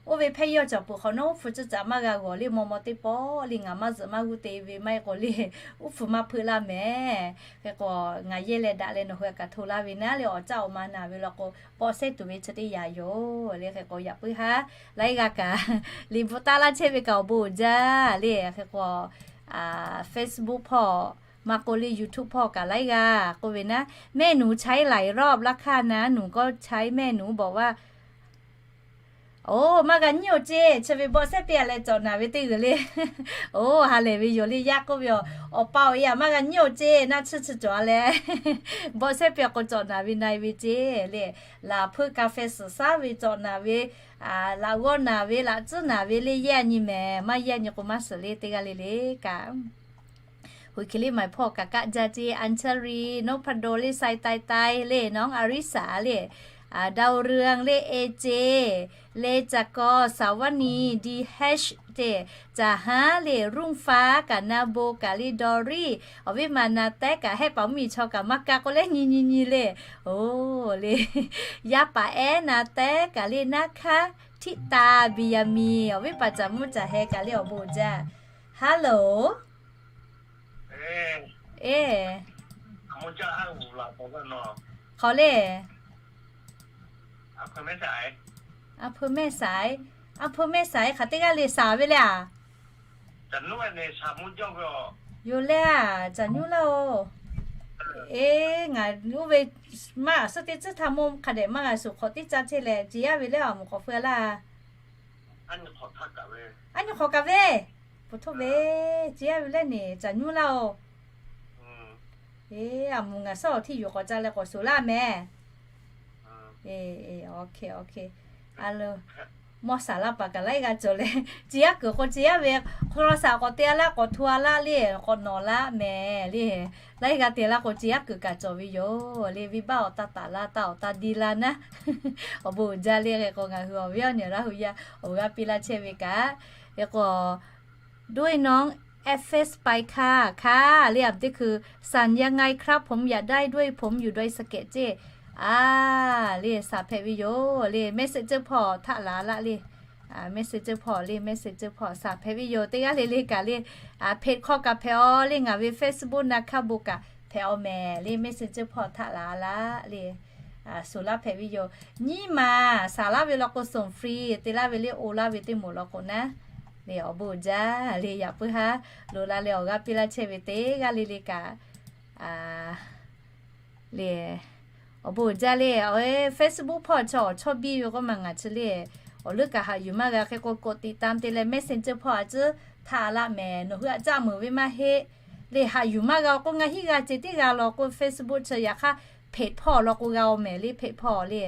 Oˇ ve hpehˇ yawˇ cawˬ peuˬ hk'awꞈ nawˉ, uˉ hpfuh cuˇ caꞈ maˇ g'a g'awˬ le, maw maw teˇ pawˆ le ngaˬ maˇ zuhꞈ maˇ g'uˇ te ve maˇ heˆ k'o le, uˉ hpfuh maˇ hpeuˆ laˇ mehˍ. Hk'e k'o, ngaˬ yehˇ leh daꞈ leh nawˬ hui kaꞈ hto laˇ ve naˉ le, awˬ caˇ awˬ ma naˍ ve law k'o, pawˆ sehˉ tuˬ ve chi teˇ yanˇ yoˬ le. Hk'e k'o, yaꞈ puiˉ haˉ laiˉ g'aˇ kaꞈ liꞈ bvuhꞈ taˆ laˇ chehˇ ve kaꞈ awˬ bon uiˍ jaˇ le. Hk'e k'o, Facebook hpawˇ maˇ k'oˆ le, YouTube hpawˇ kaꞈ laiˉ g'aˇ k'oˆ ve naˉ, แม่หนูใช้หลายรอบแล้วค่ะนะ หนูก็ใช้ แม่หนูบอกว่า Oˇ, maˇ g'a nyiˇ oˬ ceˇ, chi ve bawˆ sehˉ piˇ a leh cawꞈ naˍ ve teˇ g'uiˬ le. Oˇ, ha lehˬ ve yoˬ le, yaˇ k'oˆ ve yoˬ. Awˬ pa awˬ e aꞈ maˇ g'a nyiˇ oˬ ceˇ, naˆ tsuhˇ chi cawˬ a leh bawˆ sehˉ piˇ a k'o cawꞈ naˍ ve na e ve ceˇ le. Laˬ hpeuˆ กาแฟ suhˍ saˉ ve cawꞈ naˍ ve, laꞈ g'awˇ naˍ ve, laꞈ tcuhˉ naˍ ve le yehˇ a nyi mehˍ. Maˇ yehˇ a nyi k'o maˇ suhˍ le, teˇ g'aˇ le le kaꞈ Hui hki liˇ maˬ hpawˇ kaꞈ kaˆ jaˇ ceˇ, Anchari, Nohpado le, Sai Tai Tai le, Nawˉ Arisa le, Dawˇ Reun le, Ece le, Cakawˇ, Saˍvaˇniˆ, Dhesh ceˇ, Caˍ Haˉ le, Ruˇ Faˉ kaꞈ, Na Bo kaꞈ le, Dawˇ Riˇ, awˬ viˉ ma Na Tehˉ kaꞈ, Hehˆ paˍ mvuhˇ miˬ chaw kaꞈ maˇ kaˆ k'oˆ leh nyi nyi nyi le. Oˇ le, Yaˇ paˍ Ehˉ, Na Tehˉ kaꞈ le, Naˉ Hkaˇ, Htiˆ Ta, Biˍyaˍmiˍ, awˬ viˉ paˍ Caˍ Mvuhˇ Caˍ Heh kaꞈ le awˬ bon uiˍ jaˇ. Hello. Eˇ, hk'aˬ le. A hpu mehˇ saiˍ, a hpu mehˇ saiˍ hk'aˬ teˇ g'aˇ le saˍ ve le a. Yoˬ le a, caˬ nyuˇ laˇ oˬ. Eˇ, ngaˬ oˇ ve maˇ suhˉ teˇ tcuhˉ htaˇ mawˇ hk'a dehꞈ maˇ g'a shuˍ hk'awꞈ teˇ caˇ chehˇ leh, ce yaˇ ve lehˬ a moˍ k'awꞈ feu a laˇ. Aˉ nyi hk'awꞈ kaꞈ ve, po htoˇ ve, ce yaˇ ve lehˬ neˬ caˬ nyuˇ laˇ oˬ. Eˇ, a moˍ ngaˬ suhˉ awˬ htiˇ yuˬ k'awꞈ ca leh k'awꞈ shuˍ laˇ mehˍ. Eˇ, a lo, mawˇ saˍ laˇ paˍ kaꞈ laiˉ g'aˇ cawˬ leh, ce yaˇ kuiˬ k'o ce yaˇ ve, hk'aw lo saˍ k'awꞈ te a laˇ, k'awꞈ hto a laˇ le, k'awꞈ nawˬ laˇ mehˍ le. Laiˉ g'aˇ te laˇ k'o ce yaˇ kuiˬ kaꞈ cawˬ ve yoˬ le. Venˇbaˆ awˬ taˇ taˍ laˇ, taˇ awˬ taˇ diˇ laˇ naˉ. Awˬ bon uiˍ jaˇ le. Hk'e k'o ngaˬ hui awˬ viˉ awˬ nyi Laˇ hu yaˇ awˬ g'aˇ piˇ laˇ chehˇ ve kaꞈ, hk'e k'o ด้วยน้อง F S ไปค่ะ ค่ะ เรียก อันนี้คือ สั่งยังไงครับ ผมอยากได้ด้วย ผมอยู่ดอยสะเก็ด ceˇ. A le, saˍ hpehꞈ ve yoˬ le. Messenger hpawˇ htaˆ laˬ laˇ le. Messenger hpawˇ le, Messenger hpawˇ saˍ hpehꞈ ve yoˬ. Teˇ g'aˇ le le kaꞈ le, page hk'aw kaꞈ hpehꞈ aw le, ngaˬ ve Facebook na hkaˇ bon kaꞈ hpehꞈ aw mehˍ le. Messenger hpawˇ htaˆ laˬ laˇ le. Suˍ laˇ hpehꞈ ve yoˬ. Nyiˇ maˬ saˍ laˇ ve law k'o ส่งฟรี te laˇ ve le, oˇ laˇ ve teˇ moˍ law k'o naˉ le. Awˬ bon uiˍ jaˇ le. Yaꞈ puiˉ haˉ loꞈ la leh awˬ g'aˇ piˇ laˇ chehˇ ve teˇ g'aˇ le le kaꞈ le, awˬ bon uiˍ jaˇ le. Facebook hpawˇ chaw awˬ chawˇ biˇ ve k'oˆ ma ngaˬ chi le, awˬ leuˉ kaꞈ haꞈ yuˬ maˇ g'a. Hk'e k'o กดติดตาม te leh Messenger hpawˇ a ciˉ htaˆ laˇ mehˍ. Nawˬ hui aꞈ caˆ meuˍ ve maˇ heˆ le. Haꞈ yuˬ maˇ g'a k'o ngaˬ hiˉ g'a ce tiˉ g'a law k'o Facebook chi yaꞈ hk'aˇ เพจ hpawˇ law k'o g'a oˬ mehˍ le. เพจ hpawˇ le,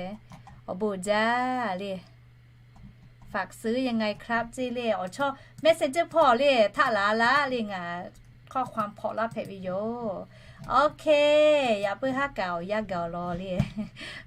awˬ bon uiˍ jaˇ le. ฝากซื้อยังไงครับ ceˇ le. Awˬ chawˇ Messenger hpawˇ le htaˆ laˬ laˇ le, ngaˬ ข้อความ hpawꞈ laˇ hpehꞈ ve yoˬ. OK, yaꞈ puiˉ haˉ kaꞈ awˬ yanˇ gaˬ awˬ lawn le.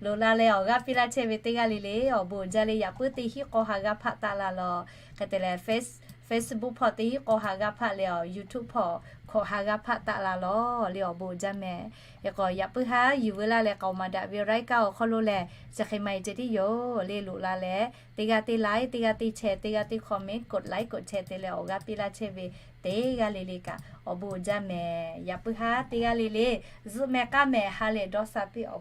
Loꞈ la leh awˬ g'aˇ piˇ laˇ chehˇ ve teˇ g'aˇ le le, awˬ bon uiˍ jaˇ le. Yaꞈ puiˉ teˇ hinˉ k'aw ha g'a hpaˆ taˆ la lawˬ. Hk'e te leh Face, Facebook hpawˇ teˇ hinˉ k'aw ha g'a hpaˆ leh, awˬ YouTube hpawˇ hkawꞈ ha g'a hpaˆ taˆ la lawˬ le. Awˬ bon uiˍ jaˇ mehˍ. Hk'e k'o yaꞈ puiˉ haˉ yuˬ veu laˇ leh k'aoˍ maˍ daꞈ ve รายการ awˬ hk'aw lo lehˬ, chi hk'e maˇ heˆ ceh tiˉ yoˬ le. Loꞈ la leh teˇ g'aˇ teˇ like, teˇ g'aˇ teˇ share, teˇ g'aˇ teˇ comment, กดไลค์ กดแชร์ te leh awˬ g'aˇ piˇ laˇ chehˇ ve teˇ g'aˇ le le kaꞈ awˬ bon uiˍ jaˇ mehˍ. Yaꞈ puiˉ haˉ teˇ g'aˇ le le zuhˆ meh k'aˉ meh ha lehˬ dawˇ sha piˇ awˬ